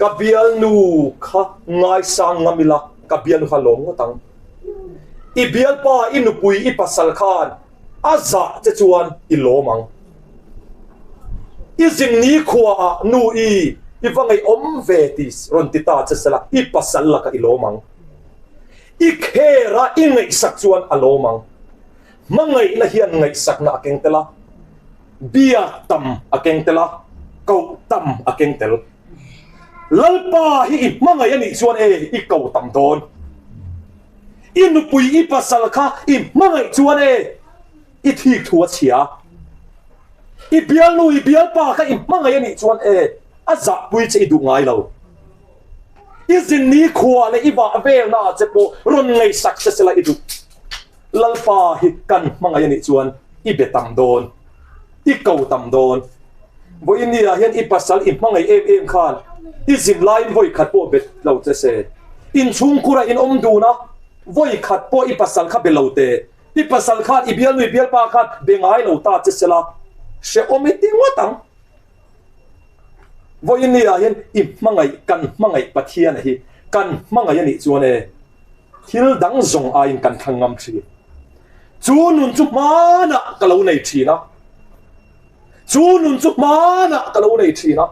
Ka bialnu kha ngaisang ngam ila ka bialnu kha lawm ngawt ang. I bialpa, i nupui, i pasal khan a zah che chuan i lawm ang. I zingni khuaah nu i i va ngaihawm ve ti rawn ti ta che sela i pasal lakah i lawm ang. I care a i ngaihsak chuan a lawm ang. Hmangaihna hian ngaihsakna a keng tel a, biak tam a keng tel a, koh tam a keng tel. Lalpa hi i hmangaih a nih chuan e i ko tam dawn. I nupui i pasal kha i hmangaih chuan e i thik thu a chhia. I bialnu i bialpa kha i hmangaih a nih chuan e a zahpui che i duh ngai lo. I zin ni khua leh i vah velna ah che pawh rawn ngaihsak che sela i duh. Lalpa hi kan hmangaih a nih chuan i be tam dawn, i ko tam dawn. Vawiin ah hian i pasal i hmangaih em em khan i zin laiin vawi khat pawh bet lo che se. Inchhungkhurah in awm dun a, vawi khat pawh i pasal kha be lo teh. I pasal khan i bialnu i bialpa khan be ngai lo ta che sela hrehawm i ti ngawt ang. Vawiin ah hian i hmangaih kan hmangaih Pathian a hi kan hmangaih a nih chuan e thil dang zawng aiin kan thlang ngam thin. Chu nun chu hmanah ka lo nei thin a. Chu nun chu hmanah ka lo nei thin a.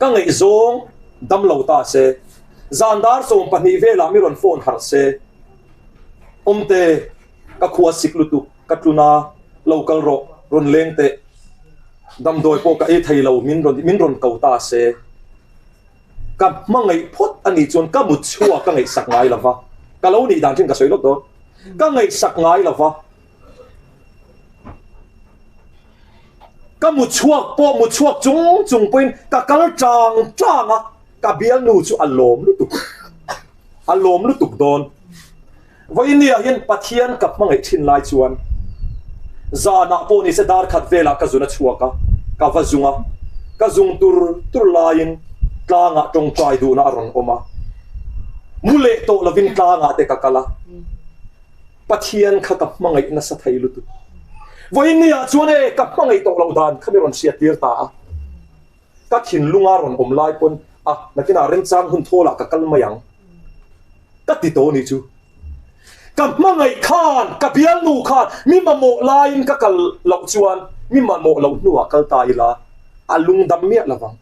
Ka ngaihzawng dam lo ta se, zan dar 12 velah mi rawn phone harh se, Awmte ka khua sik lutuk ka tluna lo kal rawh rawn leng teh damdawi pawh ka ei thei lo min rawn min rawn ko ta se ka hmangaih phawt a nih chuan ka mut chhuak ka ngaihsak ngai lova ka lo nih dan thin ka sawi lawk dawn ka ngaihsak ngai lova ka mut chhuak pawh mut chhuak chung chung pawhin ka kal tang tang a ka bialnu chu a lawm lutuk a lawm lutuk dawn. Vawinia hian Pathian ka hmangaih thin lai chuan zanah pawh nise dar khat velah ka zun a chhuak a, ka va zung a, ka zung tur tur laiin tlangah tawngtai duhna a rawn awm a, mu leh tawh lovin tlangah te ka kal a, Pathian kha ka hmangaih nasa thei lutuk. Vawinia chuan e ka hmangaih tawh loh dan kha mi rawn hriattir ta a. Ka thinlunga rawn awm lai pawn a nakinah remchang hun thawlah ka kal mai ang ka ti tawh nih chu. Ka hmangaih khan ka bialnu khan mi mamawh laiin ka kal loh chuan mi mamawh loh hnuah kal ta ila a lungdam miah lovang.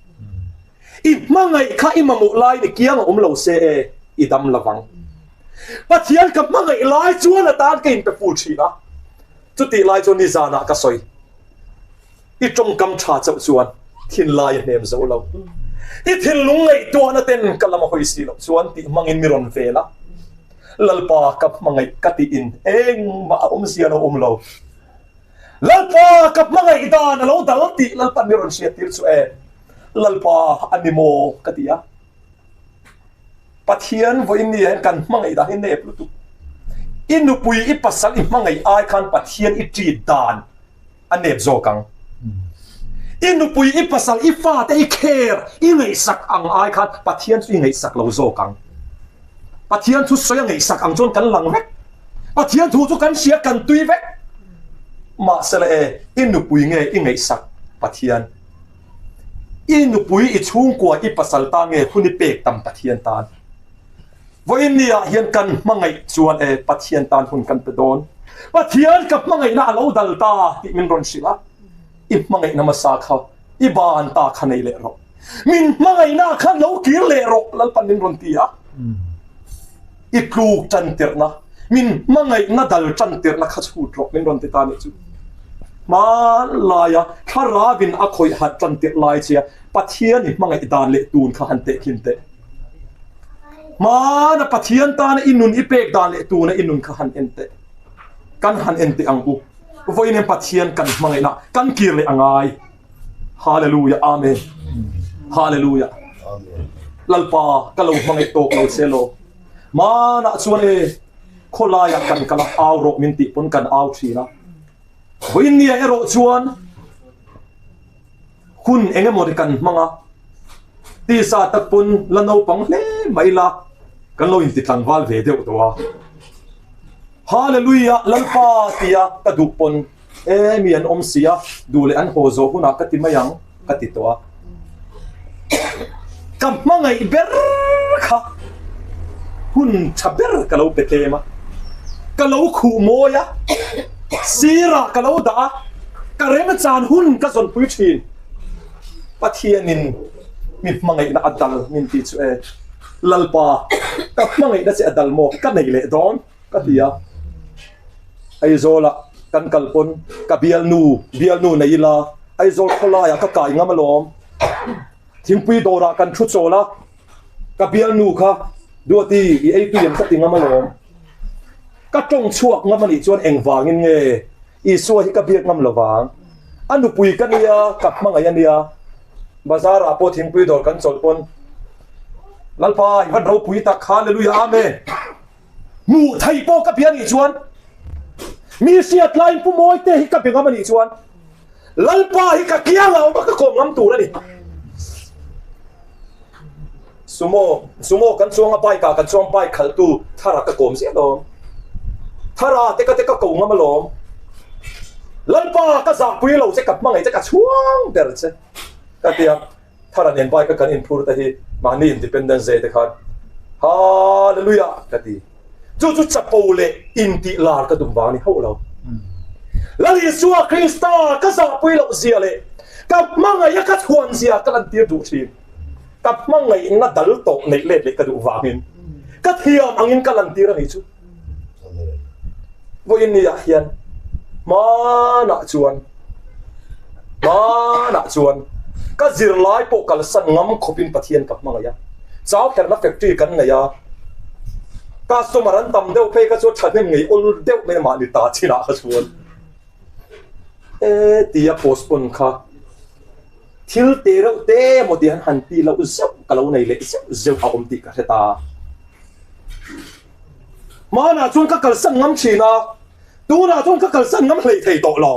I hmangaih kha i mamawh laiin i kiang a awm lo se e i dam lovang. Pathian ka hmangaih lai chuan atan ka inpe fur thin a, chutih lai chuan nizanah ka sawi. I tawngkam tha chauh chuan thinlai a hnem zo lo. I thinlung ngaihtuahna ten ka lam a hawi si loh chuan tih hmangin mi rawn vel a. Lalpa ka hmangaih ka tiin engmah a awmzia lo awm lo. Lalpa ka hmangaih dan a lo dal tih Lalpan mi rawn hriattir chu e, Lalpa a ni maw ka ti a. Pathian vawiin ni ah hian kan hmangaih dan hi nep lutuk. I nupui i pasal i hmangaih ai khan Pathian i treat dan a nep zawk ang. I nupui, i pasal, i fate i care, i ngaihsak ang ai khan Pathian chu i ngaihsak lo zawk ang. Pathian thu sawi a ngaihsak ang chuan kan lang vek. Pathian thu chu kan hria, kan tui vek. Mahsela e, i nupui nge i ngaihsak Pathian? I nupui, i chhungkua, i pasal tan nge hun i pek tam Pathian tan? Vawiin ni ah hian kan hmangaih chuan e Pathian tan hun kan pe dawn. Pathian ka hmangaihna a lo dal ta tih min rawn hrilh a, i hmangaihna hmasa kha i ban ta kha nei leh rawh. Min hmangaihna khan lo kir leh rawh Lalpan min rawn ti a. I tluk tan tirhna, min hmangaihna dal tan tirhna kha chhut rawh min rawn ti ta nih chu. Hmanlaia thlarauin a khawih hat tan tirh lai chia Pathian i hmangaih dan leh tun kha han tehkhin teh. Hmana Pathian tana i nun i pek dan leh tuna i nun kha han en teh. Kan han en teh ang u. Vawiin hian Pathian kan hmangaihna kan kir leh a ngai. Hallelujah Amen. Hallelujah. Lalpa ka lo hmangaih tawk lo che lo. Hmanah chuan e khawlaiah kan kal a au rawh min tih pawn kan au thin a. Vawiin nia erawh chuan Hun eng emaw ri kan hmang a, tisa tak pawn la naupang hle mai la, kan lo inti tlangval ve deuh tawh a. Hallelujah Lalpa tia ka duh pawn e mi an awm si a, duh leh an haw zawh hunah ka ti mai ang ka ti tawh a. Ka hmangaih ber kha hun tha ber ka lo pe tlem a, ka lo khuh mawi a, sirah ka lo dah a, ka remchan hun ka zawnpui thin. Pathianin mi hmangaihna a dal min tih chu e, Lalpa ka hmangaihna che a dal maw ka nei leh dawn ka ti a. Aizawlah kan kal pawn ka bialnu bialnu nei ila Aizawl khawlaiah ka kai ngam alawm. Thingpui dawrah kan thu chawl a, ka bialnu kha Duati i ei tui em ka ti ngam alawm. Ka tawng chhuak ngam anih chuan engvangin nge Isua hi ka biak ngam lovang. A nupui ka nia, ka hmangaih a nia. Bazar ah pawh thingpui dawr kan chawlh pawn. Lalpa i van ropui tak, Hallelujah Amen. Hmuh theih pawh ka bia nih chuan mi hriat laiin Pu Mawite hi ka be ngam a nih chuan Lalpa hi ka kiang a awm a ka kawm ngam tur a ni. Sumo Sumo kan chuang a bike ah kan chuang bike khalhtu Thara ka kawm ziah alawm. Thara te ka te ka ko ngam alawm. Lalpa ka zahpui lo che ka hmangaih che ka chhuang ber che ka ti a. Thara nen bike a kan inphur te hi mahni Independence Day te khan Hallelujah ka ti. Chu chu chapo leh intih lar ka tum vang a ni hauh lo. Lal Isua Krista ka zahpui loh zia leh ka hmangaih a ka chhuan zia ka lantir duh thin. Ka hmangaihna dal tawh neih let leh ka duh vangin ka thiam angin ka lantir a nih chu. Vawiin niah hian hmanah chuan hmanah chuan ka zirlai pawh kalsan ngam khawpin Pathian ka hmangaih a, chau kherna factory kan nei a, customer an tam deuh phei kha chuan thahnem ngei awl deuh mai a mahni ta chinah kha chuan e tia postpone kha Thil te reuh te emaw tih han han tih loh zeuh ka lo nei leh zeuh zeuh a awm tih ka hre ta. Hmanah chuan ka kalsan ngam thin a, tunah chuan ka kalsan ngam hlei thei tawh lo.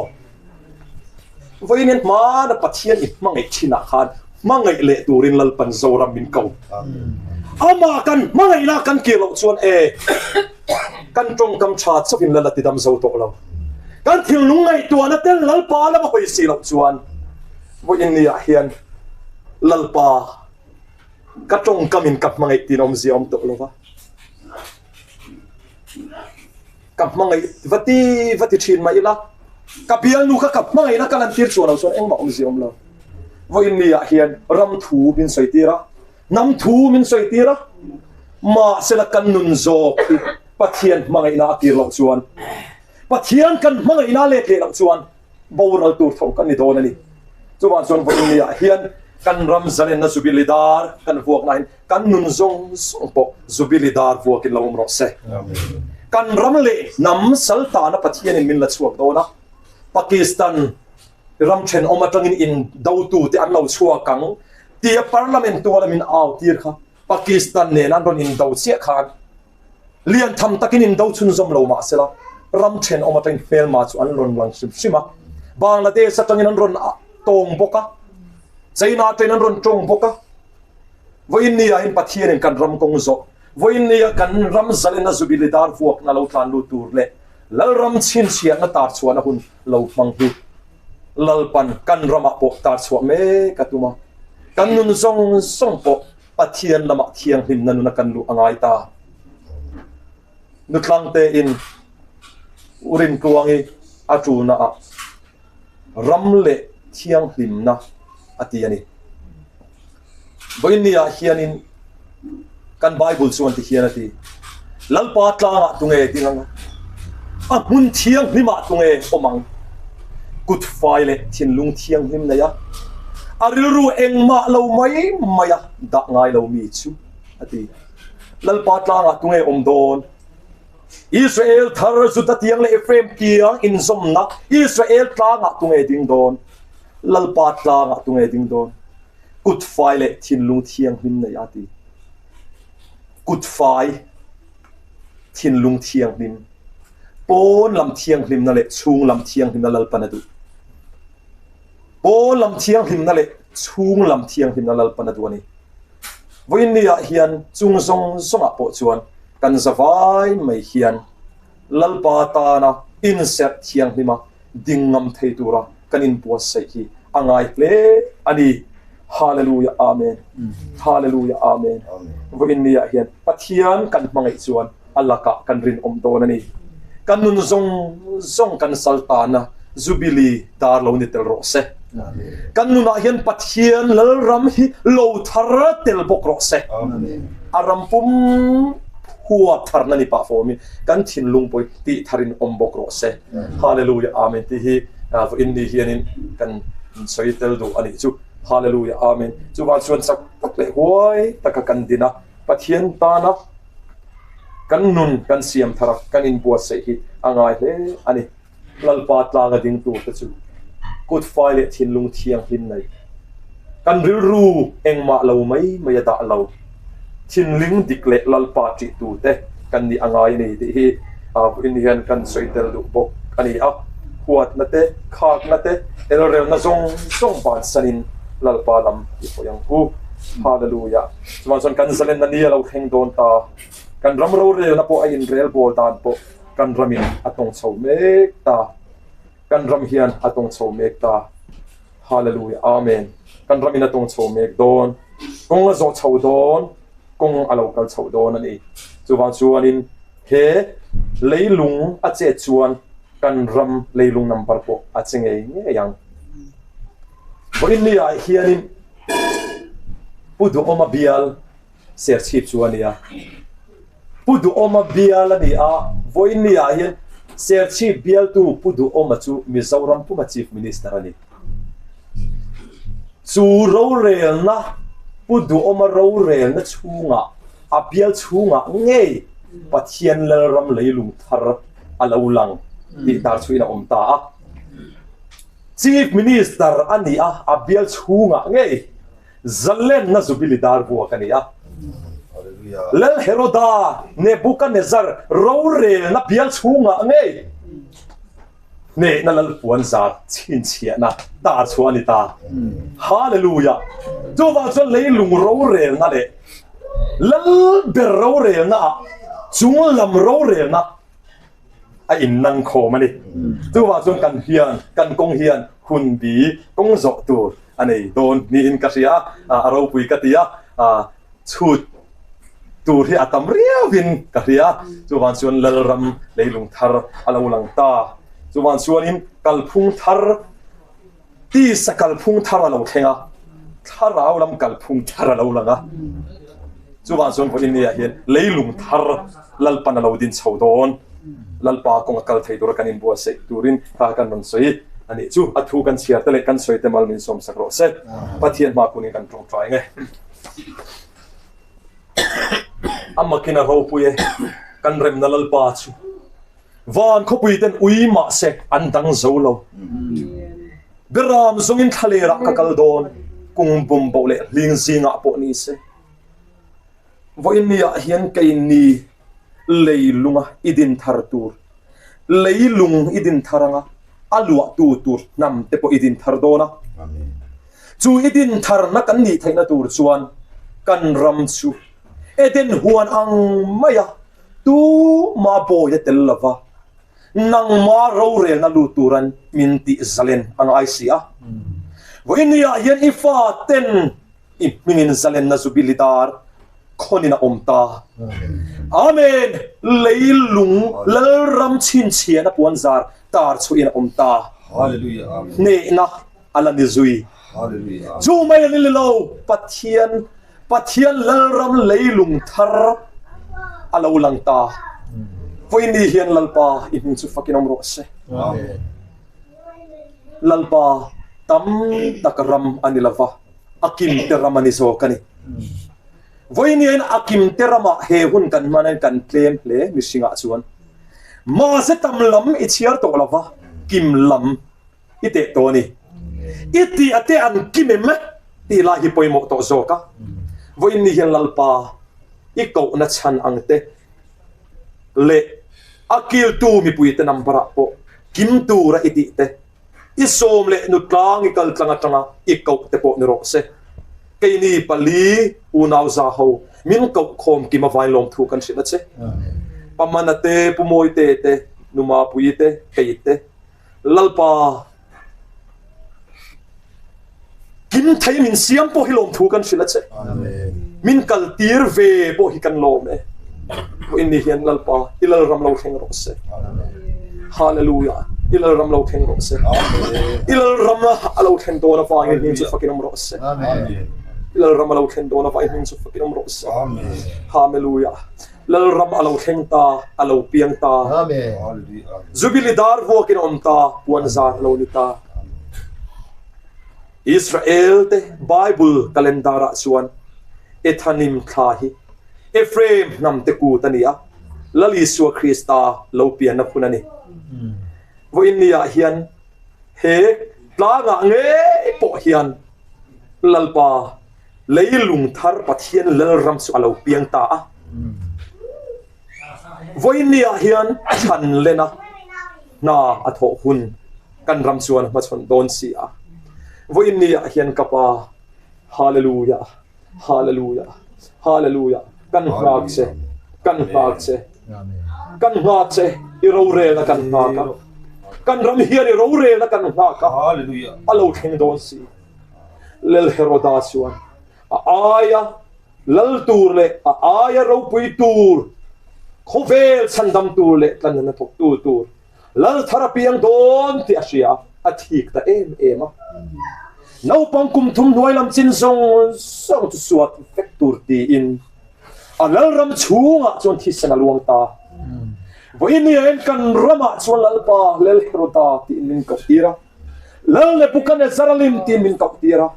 Vawiin hian hmana Pathian i hmangaih thinah khan hmangaih leh turin Lalpan Zoram min ko. Amah kan hmangaihna kan kir loh chuan e, kan tawngkam tha chauhin Lal a tidam zo tawh lo. Kan thilnung ngaihtuahna tel Lalpa lama hawi si loh chuan vawiin niah hian Lalpa ka tawngkamin ka hmangaih tiin awmzia awm tawh lo va, ka hmangaih va ti va ti thin mah ila ka bialnu kha ka hmangaihna ka lantir chuan lo chuan engmah awmzia awm lo. Vawiin niah hian ram thu min sawi tir a, hnam thu min sawi tir a, mahsela kan nun zawk hi Pathian hmangaihna a tir loh chuan, Pathian kan hmangaihna a let leh loh chuan boral tur tho kan ni dawn a ni. Chuvang chuan vawiin hian kan ram zalenna Jubilee dar kan vuakna hian kan nun zawng zawng pawh Jubilee dar vuakin lo awm rawh se. Kan ram leh hnam saltana Pathianin min la chhuak dawn a, Pakistan ram thenawm atangin indotute an lo chhuak ang tia Parliament tuala min au tir kha Pakistan nen an rawn indo chiah khan Lian tham takin indo chhunzawm lo mah sela, ram thenawm atangin hmelma chu an rawn lang hrim hrim a. Bangladesh atangin an rawn tawng bawk a, China atangin an rawn tawng bawk a. Vawiin ni ah hian Pathianin kan ram kawng zawh, vawiin ni ah kan ram zalena Jubilee dar vuakna lo tlan lut tur leh Lalram chhinchhiahna tar chhuahna hun lo hmang hi Lalpan kan ramah pawh tar chhuah mek a tum a. Kan nun zawng zawng pawh Pathian lamah thianghlimna nuna kan luh a ngai ta. Nutlang tein U Rintluangi a tulna ah ram leh thianghlimna a ti a ni. Vawiin ni ah hianin kan Bible chuan ti hian a ti, Lalpa tlangah tunge ding ang a, a hmun thianghlimah tunge awm ang? Kut fai leh thinlung thianghlim nei a, a rilru engmah lo mai mai a dah ngai lo mi chu, a ti. Lalpa tlangah tunge awm dawn? Israel thar Juda tiang leh Ephraim tiang inzawmna Israel tlangah tunge ding dawn? Lalpa tlangah tunge ding dawn? Kut fai leh thinlung thianghlim nei a ti. Kut fai, thinlung thianghlim. Pawn lam thianghlimna leh chhung lam thianghlimna Lalpan a duh. Pawn lam thianghlimna leh chhung lam thianghlimna Lalpan a duh a ni. Vawiin ni ah hian chung zawng zawngah pawh chuan kan zavai mai hian Lalpa tana inserh thianghlima ding ngam thei tura kan inbuatsaih hi a ngai hle a ni. Hallelujah Amen. Hallelujah Amen. Vawiin ni ah hian Pathian kan hmangaih chuan a lakah kan rinawm dawn a ni. Kan nun zawng zawng kan sal tana Jubilee dar lo ni tel rawh se. Kan nunah hian Pathian Lalram hi lo thar tel bawk rawh se. A ram pum huap tharna ni pah fawmin kan thinlung pawh hi tih tharin awm bawk rawh se. Hallelujah Amen tih hi vawiin ni hianin kan sawi tel duh a nih chu. Hallelujah Amen. Chuvang chuan chak tak leh huai taka kan din a, Pathian tana Kan nun kan siam thar a, kan inbuatsaih hi a ngai hle a ni. Lalpa tlanga ding tur te chu kut fai leh thinlung thianghlim nei, kan rilru engmah lo mai mai a dah lo. Thinling dik leh Lalpa ṭihtute kan nih a ngai a ni tih hi vawiin hian kan sawi tel duh bawk a ni a. Huatna te, khakna te, elrelna zawng zawng bansanin Lalpa lam i hawi ang u. Hallelujah! Chuvang chuan kan zalenna ni a lo thleng dawn ta. Kan ram rorelna pawh a inrelbawl dan pawh kan ramin a tawng chho mek ta. Kan ram hian a tawng chho mek ta. Hallelujah! Amen! Kan ramin a tawng chho mek dawn. Kawng a zawh chho dawn, kawng a lo kal chhoh dawn a ni. Chuvang chuanin he leilung a chet chuan kan ram leilung number pawh a che ngei ngei ang. Vawiin ni ah hianin Pu Duhawma bial Serchhip chu a ni a. Pu Duhawma bial a ni a, vawiin ni ah hian Serchhip bialtu Pu Duhawma chu Mizoram puma Chief Minister a ni. Chu rorelna, Pu Duhawma rorelna chhungah, a bial chhungah ngei Pathian Lalram leilung thar a lo lang tih tar chhuiin a awm ta a. Chief Minister a ni a, a bial chhungah ngei Zalenna Zubili dar vuak a ni a. Lal Heroda, Nebukanezzar rorelna bial chhungah ngei hnehna Lalpuan zar chhinchhiahna tar chhuah a ni ta. Hallelujah! Chuvang chuan leilung rorelna leh Lal ber rorelna ah chunglam rorelna a innang khawm a ni. Chuvang chuan kan hian, kan kawng hian hun bi kawng zawh tur a nei dawn niin ka hria a, a ropui ka ti a, chhut tur hi a tam riauin ka hria. Chuvang chuan Lalram leilung thar a lo lang ta. Chuvang chuanin kalphung thar, tisa kalphung thar a lo thleng a, thlarau lam kalphung thar a lo lang a. Chuvang chuan vawiin ni ah hian leilung thar Lalpan a lo din chho dawn. Lalpa kawng a kal thei tura kan inbuatsaih turin kha kan rawn sawi a nih chu. A thu kan chhiar te leh kan sawi te mal min sawmsak rawh se. Pathian hma kunin kan tawngtai nge. A makin a ropui e, kan remna Lalpa chu. Van khawpui ten ui mahse an dang zo lo. Beram zawngin thlalerah ka kal dawn, kung bum boh leh hling zingah pawh ni se. Vawiin ni ah hian keini leilunga i din thar tur, leilung i din thar anga a luahtu tur hnam te pawh i din thar dawn a. Chu i din tharna kan nih theihna tur chuan kan ram chu Eden huan ang maia tuma bawi a tel lova nangma rorelna lut turan min tih zalen a ngai si a. Vawiin ni ah hian i faten I hmingin zalenna Zubili dar khawnin a awm ta. Amen! Leilung Lalram chhinchhiahna puan zar tar chhuahin a awm ta. Hnehna a la ni zui. Chu mai a ni lo, Pathian, Pathian Lalram leilung thar a lo lang ta. Vawiin ni hian Lalpa i hming chu fakin awm rawh se. Lalpa tam tak ram a ni lova, a kimte ram a ni zawk a ni. Vawiin a kimte ramah he hun kan hman kan tlem hle mihringah chuan mahse tam lam i chhiar tawh lova, kim lam i teh tawh a ni. I tih a te an kim em tih lai hi pawimawh tawh zawk a. Vawiin ni hian Lalpa i kohna chhan ang te leh a kiltu mipuite number ah pawh kim tura i tih te, i sawm leh nutlang i kal tlang atanga i koh te pawh ni rawh se. Keini pali unau za ho min koh khawm kim avain lawmthu kan hrilh a che. Pamana te, Pu Mawite te, Numapui te, kei te, Lalpa kim thei min siam pawh hi lawmthu kan hrilh a che. Min kal tir ve pawh hi kan lawm e. Vawiin ni hian Lalpa i Lalram lo thleng rawh se. Hallelujah. I Lalram lo thleng rawh se. I Lalram a lo thlen dawn avangin hming chu fakin awm rawh se. I Lalram a lo thlen dawn avangin hming chu fakin awm rawh se. Hallelujah. Lalram a lo thleng ta, a lo piang ta. Zubili dar vuakin a awm ta, puan zar a lo ni ta. Israel te Bible calendar ah chuan Ethanim thla hi Ephraim hnam te kut a ni a, Lal Isua Krista lo pianna hun a ni. Vawiin ni ah hian he tlangah ngei pawh hian Lalpa. Leilung thar Pathian Lalram chu a lo piang ta a. Vawiinniah hian chhan lena hna a thawh hun kan ram chuan a hmachhawn dawn si a. Vawiinniah hian ka Pa, Hallelujah, Hallelujah, Hallelujah, kan nghak che, kan nghak che, kan nghak che, i rorelna kan nghak a, kan ram hian i rorelna kan nghak a, a lo thleng dawn si. Lal Heroda chuan a aia lal tur leh a aia ropui tur, khawvel chhandam tur leh tlanna thawktu tur lal thar a piang dawn tih a hria a, a thik ta em em a. Naupang kum thum hnuai lam chin zawng zawng chu suat vek tur tiin a lalram chhungah chuan thisen a luang ta. Vawiin hian kan ramah chuan Lalpa Lal Heroda tiin min koh tir a. Lal Nebuchadnezzar a lim tiin min koh tir a,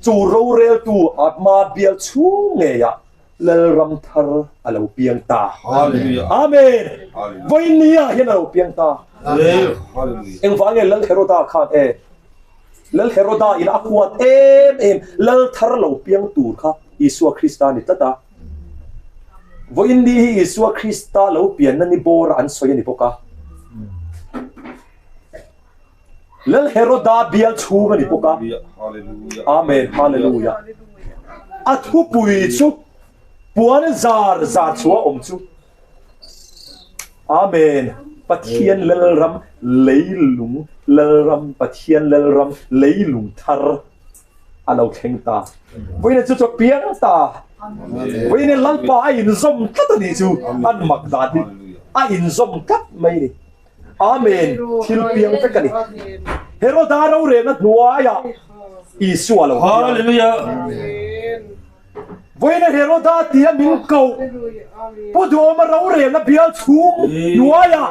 chu roreltu Atma bial chhung ngeiah Lalram thar a lo piang ta. Amen! Vawiinniah hian a lo piang ta. Engvah nge Lal Heroda khan e Lal Heroda in a huat em em Lal thar lo piang tur kha Isua Krista a ni tlat a. Vawiinni hi Isua Krista lo pianna ni bawra an sawi a ni bawk a. Lal Heroda bial chhung a ni bawk a. Amen, Hallelujah. A thupui chu puan zar zar chhuah awm chu. Amen. Pathian Lalram leilung Lalram Pathian Lalram leilung thar a lo thleng ta. Vawiin chu chu piang ta. Vawiin Lalpa a inzawm tlat a nih chu an mak dan hi a inzawm tlat mai ni. Amen, thil piang vek a ni. Heroda rorelna hnuaiah Isua lo piang. Hallelujah. Vawiina Heroda tia min koh Pu Duhawma rorelna bial chhung hnuaiah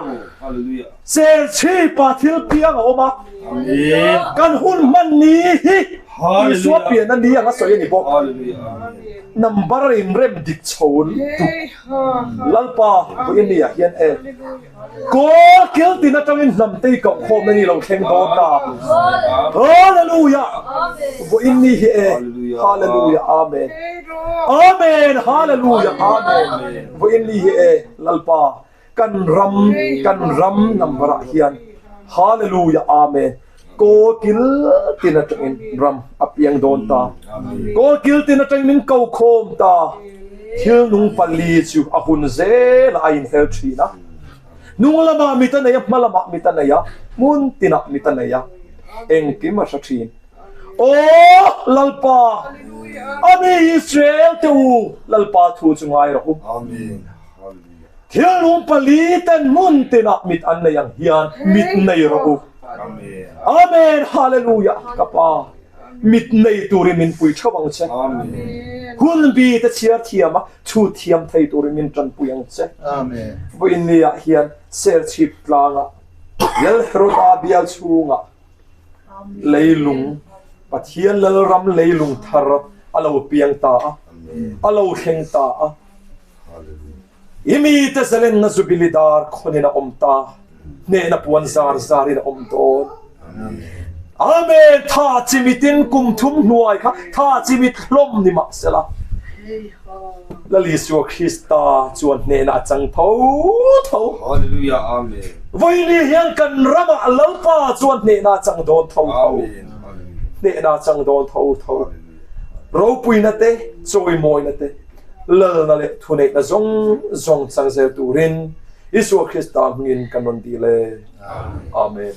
Serchhipa thil piang a awm a. Kan hun hman ni hi Isua pianna ni anga sawi a ni bawk. Number inrem dik chho lutuk. Lalpa vawiin ni ah hian e. Kawl kil tin atangin hnam te i koh khawm na ni lo thleng dawn ta. Hallelujah! Vawiin ni hi e. Hallelujah! Amen. Amen! Hallelujah! Amen. Vawiin ni hi e. Lalpa, kan ram, kan ram number ah hian Hallelujah! Amen. Kawl kil tin atangin ram a piang dawn ta. Kawl kil tin atangin min ko khawm ta. Thil nung pali chu a hun zelah a inhel thin a. Hnung lamah mit a nei a, hma lamah mit a nei a, hmun tinah mit a nei a, engkim a hre thin. Aw Lalpa, a mi Israel te u, Lalpa thu chu ngai rawh u. Thil nung pali ten hmun tinah mit an nei ang hian mit nei rawh u. Amen Hallelujah ka pa mit nei turin min pui theuh ang che. Hun bi te chhiar thiam a chhut thiam thei turin min tanpui ang che. Vawiin ni ah hian Serchhip tlangah Lal Heroda bial chhungah leilung Pathian Lalram leilung thar a lo piang ta a, a lo thleng ta a. I mite zalenna Jubili dar khawnin a awm ta, hnehna puan zar zarin a awm dawn. Amen! Tha chimitin kum thum hnuai kha tha chimit hlawm ni mah sela, Lal Isua Krista chuan hnehna a chang tho tho. Hallelujah Amen. Vawiini hian kan ramah Lalpa chuan hnehna a chang dawn tho tho. Hnehna a chang dawn tho tho. Ropuina te, chawimawina te. Lalna leh thuneihna zawng zawng chang zel turin Isua Krista hmingin kan rawn dil e. Amen.